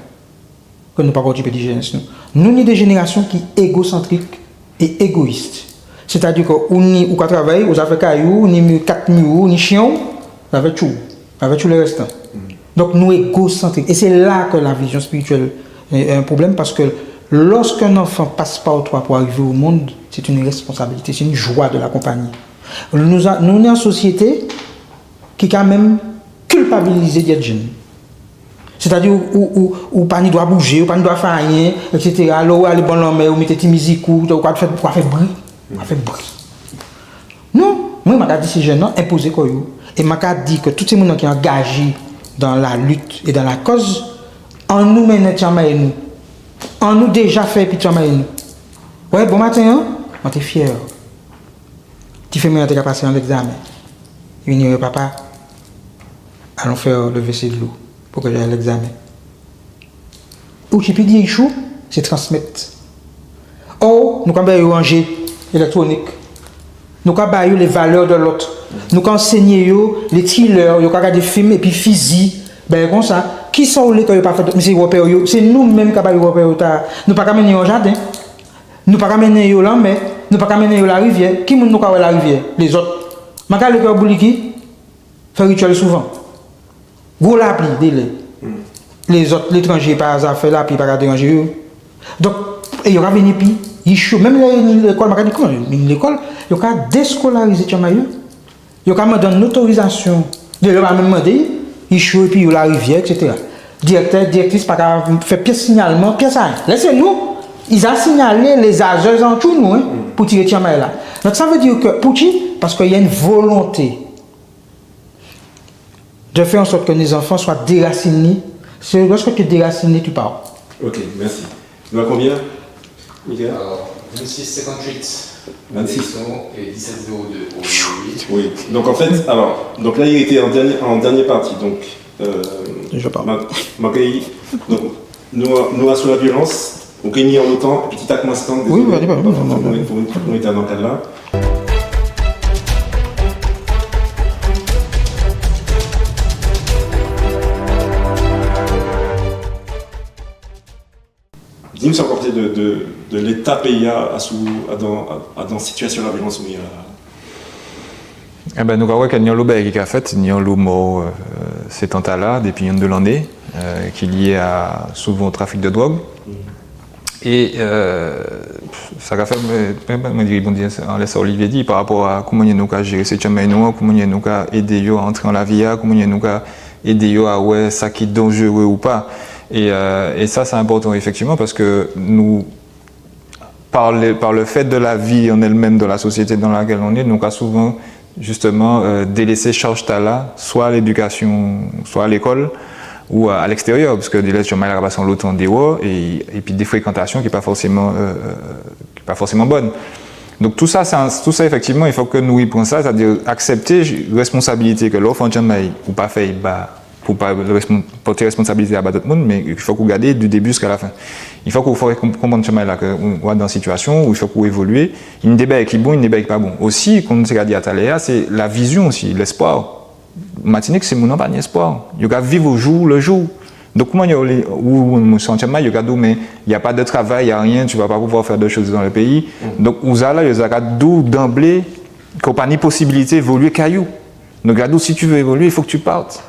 ke nou pa ka okipé di jénes nou. Nou ni dé jénérasion ki égosantrik é égoyis. Sétadi ke ou ni, ou ka travay, ou ja fè kay ou, ou ni mi-, kat mi ou, ou ni chien ou, ou ja fè tjou, ou ja fè tjou lé restan. Donk nou égosantrik. É sé la ke la vizion spiritiel é, é an pwoblem, paske lorsqu'un enfant passe par toi pour arriver au monde, c'est une responsabilité, c'est une joie de l'accompagner. Nou a, nou ni an sosiété ki ka menm kilpabilizé di et jenn. Sétadi ou, ou, ou, ou pa ni dwa boujé, ou pa ni dwa fè ayen, et cetera. Lè ou alé bò lanmè, ou mété ti mizik ou, ou ka fè, ou ka fè bri. Ou ka fè bri. Non, mwen, man ka di sé jenn-lan, enpozé kò yo. É man ka di ke tout sé moun-lan ki angajé dans la lutte et dans la cause, annou mennen ti manmay nou. Annou déja fè épi ti manmay nou. Wè, bomaten-an, man té fiè. Tifi mwen an té ka pasé an légzamen. I vini, i di, papa, allons faire le V C de l'eau pour que j'aille à l'examen. Ou ki pi di échou, sé transmet. Or, nou ka ba yo an jé élektronik. Nou ka ba yo lé valè di lot. Nou ka anséyé yo lé thriller, yo ka gadé film épi fizi, bagay kon sa. Kisa ou lé ke yo pa fè dot? Mé sé rèpè yo, sé nou menm ka ba yo rèpè yo ta. Nou pa ka mennen yo an jaden. Nou pa ka mennen yo lanmè. Nou pa ka mennen yo lariviè. Ki moun nou ka wè lariviè? Lézot. Man ka alé kay Bouliki, fè rityel souvan. Gwo lapli délè. Lézot, létranjé pa zafè lapli pa ka déranjé yo. Donk, é yo ka vini pi ich yo. Menm lè yo ni lékol, man ka di kouman yo ni lékol, yo ka déskolarizé timanmay yo. Yo ka mandé an otorizasion. Délè yo pa menm mandé, ich yo épi yo lariviè, et cetera. Direktè, direktris pa ka fè pies signalman, pies ayen. Lè sé nou, i ja signalé lé zazè an tjou nou, en, pou tiré timanmay la. Donk, sa vé di ke, poutji? Paske y a une volonté de faire en sorte que nos enfants soient déracinés. C'est lorsque tu es déraciné, tu pars. Ok, merci. Nous à combien, Michael? Alors, vingt-six cinquante-huit Vingt-six. Élection et dix-sept zéro deux pour le oui. Oui. Donc en fait, alors, donc là il était en dernier, en dernière partie. Donc, euh, Je parle. ma, ma, donc, nous, nous sur la violence, on gagne en autant, petit à petit, Oui, oui, allez, allez, non, non, non. Pour une, pour une étape dans le cadre-là. Di nou sa ou ka pansé de, de, de léta péyi-a, asou, adan, adan sitiasion laviolans nou yé la. Enben, nou ka wè ke ni anlo bagay ki ka fet, ni anlo mò, euh, sé tan-tala, dépi yonn dé lanné, euh, ki lié a souvan o trafik de drog. É, euh, sa ka fè, mwen, mwen, mwen ribondi anlè sa Olivier di, pa rapò a kouman nou ka jéré sé timanmay nou an, kouman nou ka édé yo a antré an lavi-a, kouman nou ka édé yo a wè sa ki danjéré ou pa. É, euh, é sa, sé enpòtan, éfektivman, paske nou, par le, par le fait de la vie en elle-même dans la société dans laquelle on est, nou ka souvan, jisteman, euh, délésé chaj-tala, swa a lédikasion, swa a lékol, ou a, a lekstériè, paske délè timanmay-la ka pasé anlo tan déwò, é, épi dé frékantasion ki pa fòséman, euh, euh, ki pa fòséman bòn. Donk, tou sa, sé an, tou sa, éfektivman, i fo ke nou ripran sa, sétadi aksepté responsabilité ke lè ou fè an timanmay, ou pa fè'y ba pou pa respon-, pòté responsabilité-a ba dot moun, mé i fo ou gadé du début jusqu'à la fin. I fo ou fè konp-, konprann timanmay-la ke ou, ou adan an sitiasion, ou i fo ou évolié. Ni dé bagay ki bon, ni dé bagay ki pa bon. Osi, kon nou té ka di a talè-a, sé lavizion osi, lespwa. Matinik, sé moun-an pa ni espwa. Yo ka viv au jour le jour. Donk, kouman yo lé, ou, ou, ou, sé an timanmay, yo ka di'w, mais il y a pas de travail, il y a rien, tu vas pas pouvoir faire de choses dans le pays. Donk, ou ja la, yo ja ka di'w d'emblée ke ou pa ni posibilité évolié kay ou. Donk, yo ka di'w, si tu veux évoluer, il faut que tu partes.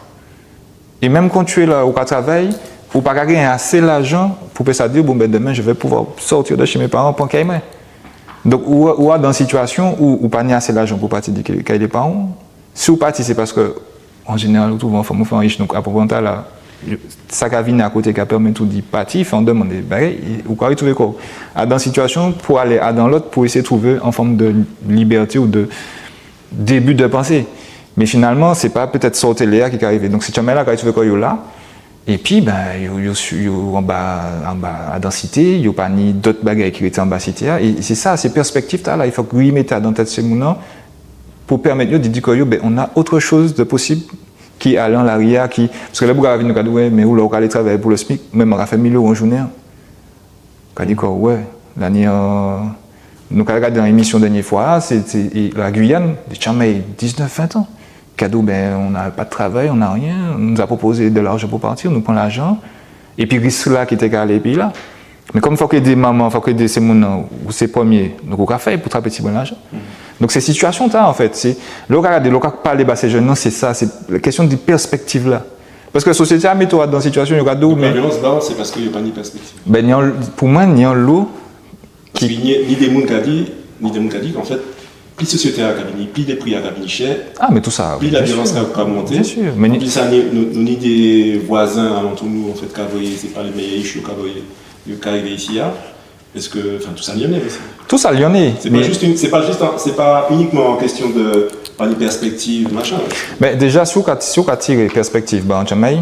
Et même quand tu es là, ou ka travay, ou pa ka genyen asé lajan pou pé sa di, bon, ben, demain, je vais pouvoir sortir de chez mes parents, pran kay mwen. Donk, ou, ou adan an sitiasion ou, ou pa ni asé lajan pou pati di kay, kay lé paran'w. Si ou pati, sé paske, an jénéral, ou trouvé an fanm, ou fè an ich, donk, aprézan, la, sa ka vini a koté ka pèmet ou di pati, fè an demann, é, ben, ou ka ritrouvé kò'w adan an sitiasion pou alé adan lot, pou éséyé trouvé an fòm de libèté ou de début de pensée. Mé finalman, sé pa pétet sa ou té lé a ki ka rivé. Donk, sé timanmay-la ka ritrouvé kò yo la, épi, ben, yo, yo, yo anba, anba adan sité, yo pa ni dot bagay ki rété anba sité-a. É sé sa, sé pèspektiv-tala, i fo rimété adan tet sé moun-lan pou pèmet yo di, di kò yo, ben, on a autre chose de possible ki alé an lari-a, ki, paske lè boug-la ka vini, nou ka di, wè, mé ou la ou ka alé travay pou le smic, mé man ka fè mil éwo an jounen. Ka di kò'w, wè, la ni, euh, nou ka gadé an émision dènié fwa, sé, sé, é, la Guyane, dé timanmay diznef, ven an. Ka di'w, ben, on n'a pas de travail, on n'a rien, on nous a proposé de l'argent pour partir, nou pran lajan. Épi risk-la ki té ka alé épi la. Mé kon fok édé manman, fok édé sé moun-lan, ou sé prèmié, donk ou ka fè'y pou trapé tibwen lajan. Donk sé sitiasion-tala, an fet, sé, lè ou ka gadé, lè ou ka palé ba sé jenn-lan, sé sa, sé kestion di pèspektiv-la. Paske sosiété-a mété'w adan sitiasion, yo ka di'w, mé... Laviolans ba'w, sé paske yo pa ni pèspektiv. Ben, ni an, pou mwen, ni anlo... Paske ni, ni dé moun ka di, ni dé moun ka di ke an fet, pli sosiété-a ka vini, pli lé pri-a ka vini chè, pli laviolans ka, ka monté. Bien sûr. Mé ni... Anplis sa, ni, nou, nou ni dé vwazen alantou nou, an fet, ka voyé, sé pa lé méyè ich yo ka voyé, yo ka rivé isi-a. Paske, anfen, tousa liannen osi. Tousa liannen, mé... Sé pa jis an, sé pa inikman an kestion de, pa ni pèspektiv, machin. Mé déja, si ou ka, si ou ka tiré pèspektiv ba an timanmay,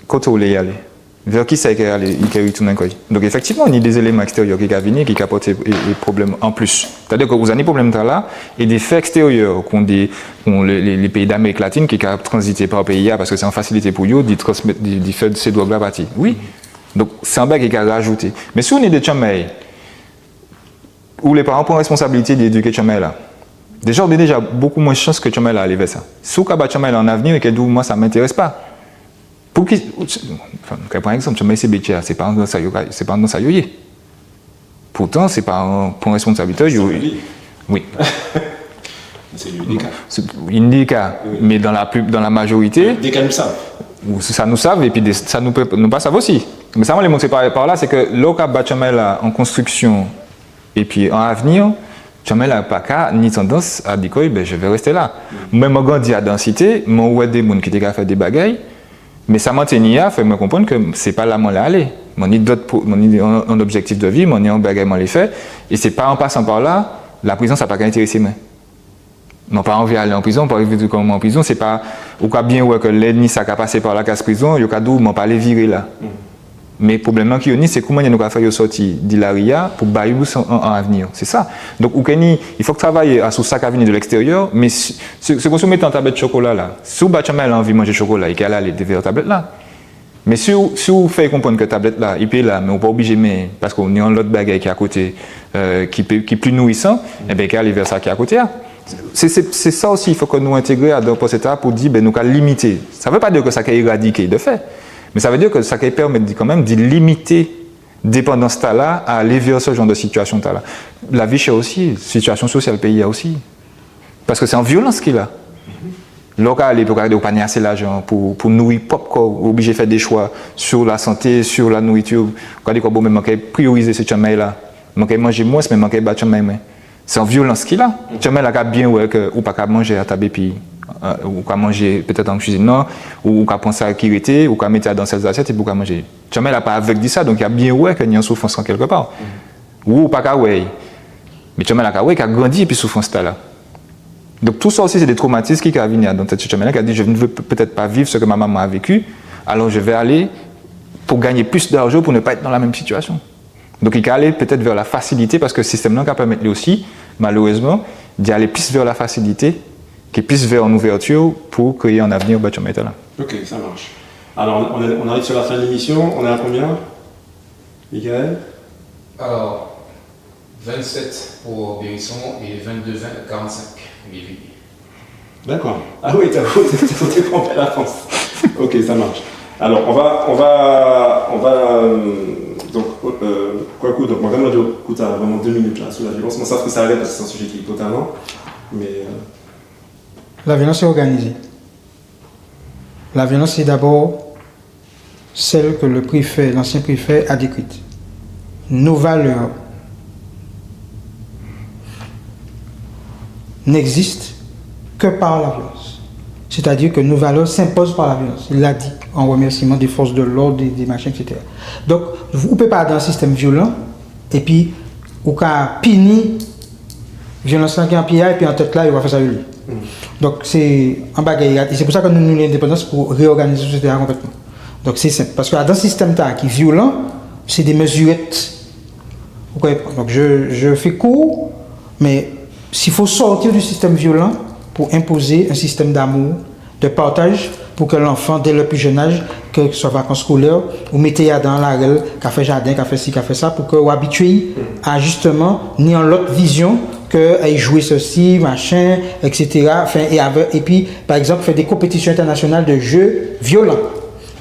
koté ou lé i alé? Vè kisa i ké alé, i ké ritounen ankò? Donk, éfektivman, ni dé zéléman ekstériè ki ka vini, ki ka pòté é, é pwoblem anplis. Sétadi ke ou ja ni pwoblem-tala, é dé fè ekstériè, kon dé, kon lé, lé, lé péyi d'Amérik Latin ki ka tranzité pa péyi-a, paske sé an fasilité pou yo, di transmet, di, di fè sé drog-la pati. Wi. Donk, sé an bagay ki ka rajouté. Mé si ou ni dé tjanmay, ou lé paran pran responsabilité di édiké tjanmay-la, déja, ou ni déja bokou mwens chans ke tjanmay-la alé vè sa. Si ou ka ba tjanmay-la an avni, é ke di ou, mwen, sa m'intéresse pas. Pou ki, anfen, nou ka pran ègzanp, tjanmay sé bétjé-a, sé pa adan sa yo ka, sé pa adan sa yo yé. Poutan, sé paran pran responsabilité, yo, wi. Sé dé ka. Sé dé ka, mé dan la pli, dan la majorité, dé ka nou sav. Ou sé sa nou sav, épi dé, sa nou pé, nou pa sav osi. Mé sa mwen lé montré pa, pa la, sé ke lè ou ka ba tjanmay-la an konstriksion, épi an avni, tjanmay-la pa ka ni tandans a di ke, ben, je vais rester là. Mwen, mwen grandi adan sité, mwen wè dé moun ki té ka fè dé bagay, mé sa mwen té ni a, fè mwen konprann ke sé pa la mwen lé alé. Mwen ni dot po-, mwen ni an, an objektif de vi, mwen ni an bagay mwen lé fè, é sé pa an pasan pa la, la prizon, sa pa ka entérésé mwen. Mwen pa anvi alé an prizon, pa anvi di kò mwen an prizon, sé pa, ou ka bien wè ke lè ni sa ka pasé pa la kaz prizon, yo ka di'w, mwen pa lé viré la. Mé pwoblem-lan ki yo ni, sé kouman nou ka fè yo sòti di lari-a pou ba yo an, an, an avni. Sé sa. Donk, ou ké ni, il faut travailler asou sa ka vini de l'extérieur, mé si, sé, sé kon si ou mété an tablèt chokola la. Si ou ba tjanmay-la anvi manjé chokola, i ké alé, alé vè tablèt-la. Mé si ou, si ou fè'y konprann ke tablèt-la, i pé la, mé ou pa oblijé, mé paske ou ni an lot bagay ki akoté, euh, ki pé, ki pli nourisan, ében, i ké alé vè sa ki akoté a. Sé, sé, sé sa osi, il faut ke nou entégré adan pansé-tala pou di, ben, nou ka limité. Sa vé pa di ke sa ka éradiké de fait, mé sa vé di ke sa ka pèmet di, kanmenm, di limité dépandans-tala, alé vè se jan de sitiasion-tala. Lavi chè osi, sitiasion sosial péyi-a osi. Paske sé an violans ki la. Lè ou ka alé, ou ka gadé, ou pa ni asé lajan pou, pou nouri pwop kò'w, ou oblijé fè dé chwa sur la santé, sur la nourriture. Ou ka di kò'w, bon, mé mwen ka priyorizé sé tjanmay-la. Mwen ka manjé mwens, mé mwen ka ba tjanmay mwen. Sé an violans ki la. Tjanmay-la ka bien wè ke ou pa ka manjé a tab épi, euh, ou ka manjé pétet an kuizin-lan, ou, ou ka pran sa ki rété, ou ka mété adan sel zasiet épi ou ka manjé. Tjanmay-la pa avèg di sa, donk i ka bien wè ke ni an soufrans an kelkepa. Ou, ou pa ka wè'y. Mé tjanmay-la ka wè'y, ka grandi épi soufrans-tala. Donk, tout sa osi, sé dé twomatis ki ka vini adan tet tjanmay-la, ki ka di, je ne veux pe-, peut-être pas vivre ce que ma maman a vécu, alors je vais aller pour gagner plus d'argent pour ne pas être dans la même situation. Donk, i ka alé pétet vè la fasilité, paske sistenm-lan ka pèmet li osi, malérezman, di alé plis vè la fasilité, ki plis vè an ouvèti pou kréyé an avni ba tjanmay-tala. Ok, ça marche. Alors, on, est- on arrive sur la fin de l'émission. On est à combien, Michael ? Alors, vingt-sept pour Bérisson et vingt-deux vingt, quarante-cinq, Lévi. D'accord. Ah oui, t'as voté, t'as voté pour la France. Ok, ça marche. Alors, on va, on va, on va, euh, donc, euh, quoi que, donc, moi, vraiment, du coup, t'as vraiment deux minutes là, sur la violence. Moi, ça, ça arrive parce que c'est un sujet qui est totalement, mais, euh, La violence est organisée. La violence, c'est d'abord celle que le préfet, l'ancien préfet a décrite. Nos valeurs n'existent que par la violence. C'est-à-dire que nos valeurs s'imposent par la violence. Il l'a dit en remerciement des forces de l'ordre, des, des machins, et cetera. Donc, ou pé pa adan an sistenm violan, épi ou ka pini violans-la ki an pié-a, épi an tet-la, yo ka fè sa yo lé. Donk, sé an bagay, é sé pou sa ke nou, nou, lendépandans pou réòganizé sosiété-a konplètman. Donk, sé senp. Paske adan sistenm-tala ki violan, sé dé méziret. Vous comprenez ? Donc, je, je fais court, mais s'il faut sortir du système violent pour imposer un système d'amour, de partage, pour que l'enfant, dès le plus jeune âge, que ce soit vacances scolaires, ou mété'y adan larel, ka fè jaden, ka fè si, ka fè sa, pou ke ou abitié'y a, justement, ni an lot vizion ke, eh, jouer ceci, machin, et cetera. Enfin, et avec, et puis, par exemple, faire des compétitions internationales de jeux violents.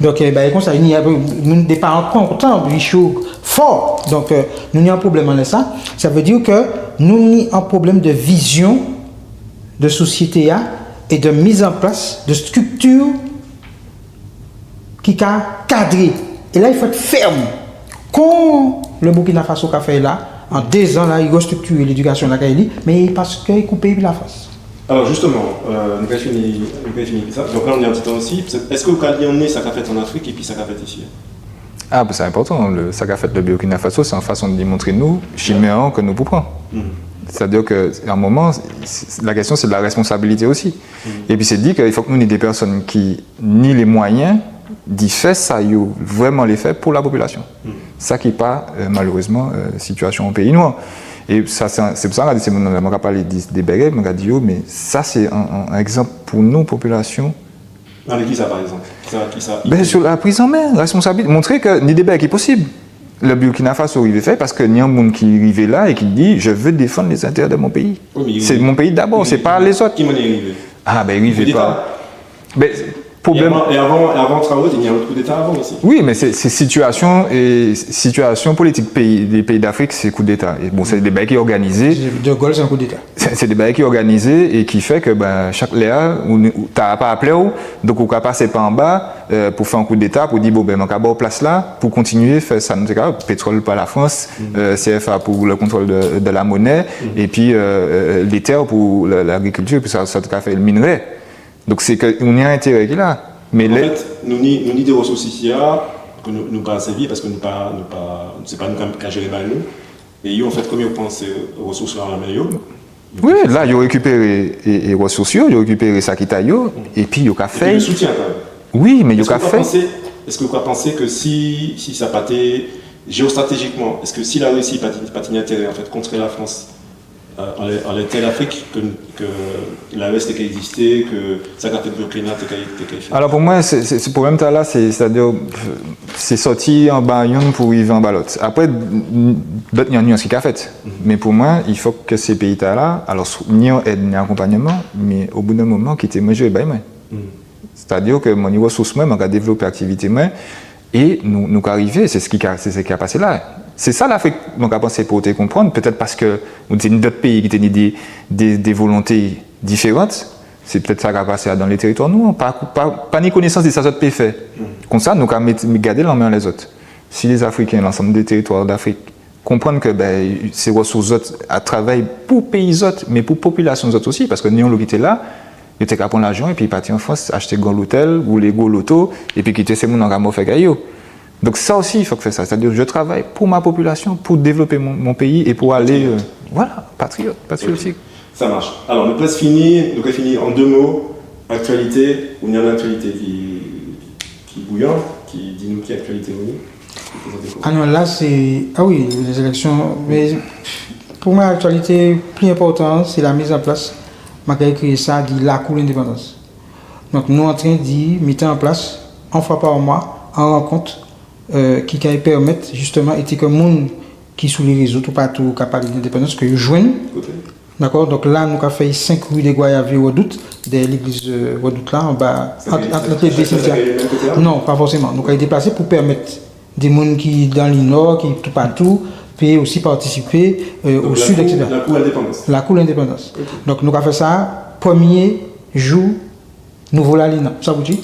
Donk, eh, ben, kon sa, ni, eh, moun, dé paran kontan, i chouk fò. Donk, eh, nou ni an pwoblem anlè sa. Sa vé di ke nou ni an pwoblem de vizion de sosiété-a é de mise en place de structure ki ka kadré. É la, il faut être ferme. Kon le Burkina Faso ka fè la, an dé zan la, i restriktiré lédikasion lakay li, mé paske i koupé épi Lafrans. Alors justement, euh, nou ka fini, nou ka fini épi sa. Donc là, on est en temps aussi. Est-ce que ou ka liannen sa ka fet an Afrik épi sa ka fet isi ? Ah, ben, c'est important. Le, sa ka fet le Burkina Faso, sé an fason de démontré nou chimen ke nou pou pran. C'est-à-dire que, à un moment, c'est- la question, c'est de la responsabilité aussi. Épi sé di ke il faut ke nou ni dé pèsonn ki ni lé mwayen di fè sa yo vréman lé fè pou la popilasion. Sa ki pa, euh, malérezman, euh, sitiasion an péyi nou an. É sa, sé, sé pou sa, mwen ka di sé moun-lan, mwen ka palé di, dé bègay, mwen ka di yo, mé sa sé an, an, an egzanp pou nou, popilasion, Alé, kisa, pa ekzanp ? Kisa, kisa ? Ben, sur la prise en main, responsabilité, montrer que ni dé bagay ki posib. Le Burkina Faso rivé fè, paske ni an moun ki rivé la é ki di, je veux défendre les intérêts de mon pays. Wi, mé sé mon pays d'abord, sé pa lézot. Ki manniè i rivé ? Ah, ben, i rivé pa. Koudéta. Ben, problèm. É avan, é avan, é avan Traoré, té ni an lot koudéta avan osi. Wi, mé sé, sé sitiasion, é sitiasion politik péyi, dé péyi d'Afrik, sé koudéta. É bon, sé dé bagay ki òganizé. De Gaulle, sé an koudéta. Sé, sé dé bagay ki òganizé é ki fè ke, ben, chak lè, ou, ou, ta pa aplé'w, donk ou ka pasé pa anba, euh, pou fè an koudéta, pou di, bon, ben, mwen ka ba'w plas-la, pou kontinié fè sa nou té ka, pétrol pa Lafrans, euh, C F A pou le contrôle de, de la monnaie, épi, euh, euh, lé tè pou la, lagrikilti, pou sa, sa té ka fè minré. Donk sé ke ou ni an entéré ki la. Mé an fet, nou ni, nou ni dé resous isi-a, ke nou, nou pa sèvi, paske nou pa, nou pa, sé pa nou ka, ka jéré bagay nou. É yo, an fet, kon yo pran sé resous-la an lanmen yo, yo... Wi, la, yo rékipéré, é, é resous yo, yo rékipéré sa ki ta yo, épi yo ka fè. Épi dé soutien, kanmenm. Wi, mé yo ka fè. Eske ou pa pansé, eske ou pa pansé ke si, si sa pa té, jéostratéjikman, eske si Larisi pa té, pa té ni entéré, an fet, kont Lafrans, euh, anlè, anlè tè Lafrik, ke, ke l'A E S té ka ekzisté, ke sa ka fet Burkina té ka, té ka fet. Alò, pou mwen, sé, sé, sé pwoblem-tala, sé, sétadi, sé sòti anba yonn pou rivé anba lot. Apré, n-, n-, dot, ni an nians ki ka fet. Mé pou mwen, i fo ke sé péyi-tala, alò, ni an èd, ni an akonpagneman, mé o bout d'an moman, kité mwen jéré bagay mwen. Sétadi ke mwen ni resous mwen, mwen ka dévlopé aktivité mwen, é nou, nou ka rivé, sé sa ki ka, sé sa ki ka pasé la. Sé sa Lafrik, mwen ka pansé, pou té konprann, pétet paske nou té ni dot péyi ki té ni dé, dé, dé volonté diféran, sé pétet sa ka pasé dan lé téritwa nou, pa, pa, pa ni konésans de sa zot pé fè. Konsa, nou ka mété, gadé lanmen lézot. Si lé Afriken, lansanm dé téritwa d'Afrik, konprann ke, ben, sé resous zot a travay pou péyi zot, mé pou popilasion zot osi, paske ni an lo ki té la, yo té ka pran lajan épi pati an Frans, achté gran lotel, woulé gwo loto, épi kité sé moun-lan ka mò fè kay yo. Donk sa osi, i fo fè sa. Sétadi, je travaille pour ma population, pour développer mon, mon pays et pour aller, euh, voilà, patriote, patriotique. Ok. Ça marche. Alò, nou preske fini, nou ka fini an dé mo. Aktialité, ou ni an aktialité ki, ki bouyan, ki di nou ki aktialité ou ni. Alò la, sé, a wi, lé zéleksion, mé pou mwen, aktialité pli enpòtan, sé la miz an plas, man ka kriyé sa, di Lakou Lendépandans. Donk, nou antren di mété an plas, an fwa pa mwa, an rankont, euh, ki kay pèmet, jisteman, éti ke moun ki sou lé rézo toupatou ka palé di lendépandans, ke yo jwenn, dakò ? Donk la, nou ka fè senk rue de Goyavier Redoute, dèyè légliz, euh, Redoute la, anba, ant, ant lé dé simetiè. Non, pa fòséman. Nou ka déplasé pou pèmet dé moun ki dan lé nò, ki toupatou, pé osi patisipé, euh, au sud, et cetera. Donk, Lakou, Lakou Lendépandans. Lakou Lendépandans. Ok. Donk, nou ka fè sa, prèmié jou nouvo lalin lan. Sa vlé di,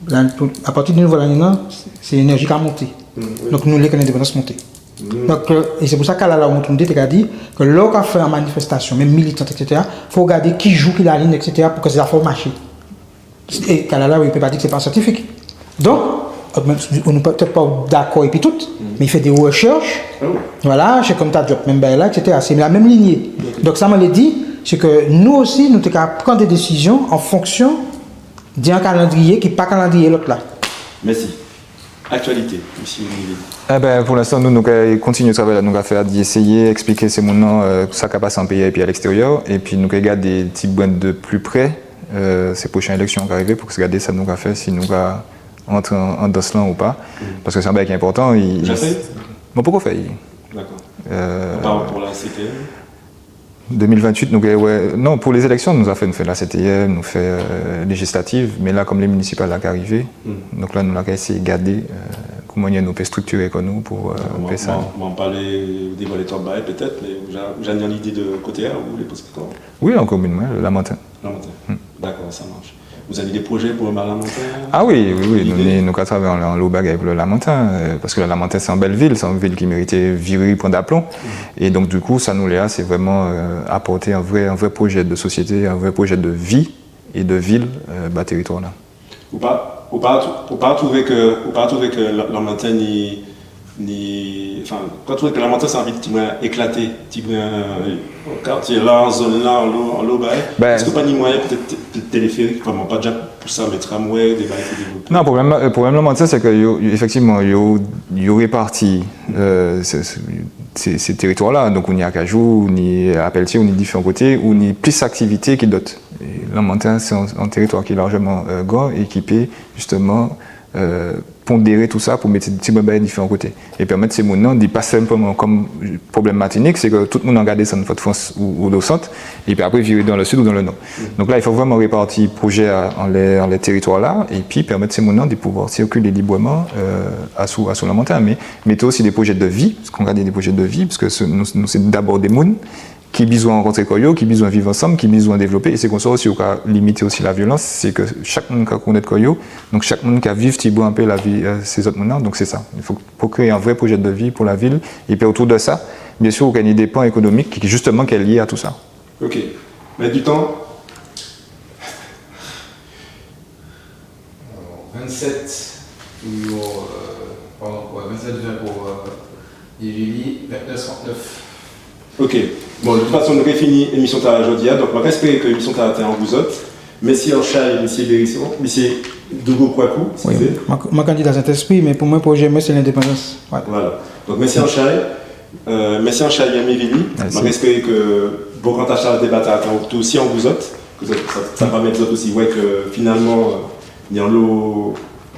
la, pou, apati di nouvo lalin lan, sé, sé énèji ka monté. Mm, wi. Donk, nou lé ke lendépandans monté. Mm. Donk, euh, é sé pou sa, Kalala, ou té ka di ke lè ou ka fè an manifestasion, menm militan, et cetera, fo gadé ki jou, ki lalin, et cetera, pou ke sé zafè-a maché. É Kalala, wi, i pé pa di ke sé pa siantifik. Donk, euh, menm si nou pétet pa dakò épi tout, mé i fè dé rechèch, vwala, sé kon Tadjop, menm bagay-la, et cetera. Sé la menm ligné. Donk, sa man lé di, sé ke nou osi, nou té ka pran dé désizion an fonksion di an kalandriyé ki pa kalandriyé lot-la. Mèsi. Aktialité, misié Olivier. Ében, pou lenstan, nou, nou ka kontinié travay-la nou ka fè a, di éséyé èspliké sé moun-lan, euh, sa ka pasé an péyi épi a lekstériè, épi nou ka gadé ti bren de pli pré, euh, sé prochen éleksion ka rivé, pou gadé sa nou ka fè, si nou ka antré an, an dans-lan ou pa. Paske sé an bagay ki enpòtan. Ou ja fè ? Mwen poko fè. Dakò. Euh, pa pou la C T M ? Dé mil ventuit, nou, wè, non, pou lé zéleksion, nou ja fè, nou fè la C T M, nou fè, euh, léjislativ, mé la, kon lé minisital-la ka rivé, donk la, nou la ka éséyé gadé, euh, kouman nou pé striktiré kò-nou pou, euh, fè sa. Dakò, mwen, mwen, mwen pa lé dévwalé twop bagay, pétet, mé ou ja, ou ja ni an lidé de koté-a ou lé prézidan ? Wi, an komin, wi, Lamanten. Lamanten. Dakò, sa ka maché. Ou ni dé projé pou Lamanten ? A wi, wi, wi, nou, nou, nou ka travay an, anlo bagay pou Lamanten, euh, paske Lamanten sé an bel vil, sé an vil ki mérité viré, pran daplon. É donk, dikou, sa nou lé a, sé vréman, euh, apòté an vré, an vré projé de sosiété, an vré projé de vi é de vil, euh, ba téritwa-la. Ou pa, ou pa, ou pa trouvé ke, ou pa trouvé ke La-, Lamanten ni, ni, anfen, ou pa trouvé ke Lamanten sé an vil ki tibren éklaté, tibren, euh, kartié-la, zòn-la, anlo, anlo bagay. Ében, es pa ni mwayen pétet té-, té-, téléférik, anfen, pa dja pou sa, mé tramway, dé bagay pou dévlopé ? Non, pwoblem, euh, pwoblem Lamanten, sé ke yo, yo, éfektivman, yo, yo réparti, euh, sé, sé, sé, sé téritwa-la. Donk, ou ni Akajou, ou ni Lepeltié, ou ni diféran koté, ou ni plis aktivité ki dot. Lanmanten, sé an, an téritwa ki lajèman, euh, gran é ki pé, jistèman, euh, pondéré tousa pou mété ti bren bagay diféran koté. É pèmet sé moun-lan di pa senpleman kon pwoblem Matinik, sé ke tout moun ka désann Fodfrans ou, ou Losant, épi apré viré dan le sid ou dan le nò. Donk la, i fo vréman réparti pwojé-a anlè, anlè téritwa-la, épi pèmet sé moun-lan di pouvwa sikilé libreman, euh, asou, asou Lanmanten. Mé mété osi dé pwojé de vi, paske kan ou gadé dé pwojé de vi, paske sé, nou, nou sé dabò dé moun, ki bizwen rankontré kò-yo, ki bizwen viv ansanm, ki bizwen dévlopé. É sé konsa osi ou ka limité osi laviolans, sé ke chak moun ka konnet kò-yo, donk chak moun ka viv ti bren enpé lavi, euh, sé zot moun-lan, donk sé sa. I fo, fo kréyé an vré pwojé de vi pou lavil, épi otou de sa, bien sir, ou ka ni dé pan ékonomik ki, ki jistèman ki lié a tousa. Ok. Met di tan. Alors, vingt-sept pour, euh, pardon, ouais, vingt-sept vingt pour, euh, Yévili, vingt-neuf trente-neuf. Ok. Bon, de tout fason, nou ka fini émision-tala jòdi-a. Donk, man ka espéré ke émision-tala té an gou zot. Mèsi anchay, misié Bérisson, misié Dougou Kouakou, si wi, sé. Man, man kandida Sentespri, mé pou mwen, pwojé mwen, sé lendépandans. Wè. Voilà. Donk, mèsi anchay. Euh, mèsi anchay, Yévili. Mèsi. Man ka espéré ke bokantaj-tala, déba-tala, té osi an gou zot, ke sa, sa, sa pèmet zot osi wè ke finalman, euh, ni anlo,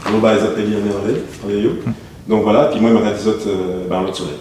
anlo bagay zot pé ni anlè, anlè yo. Donk voilà, épi mwen, man ka di zot, euh, ben, a lot soley.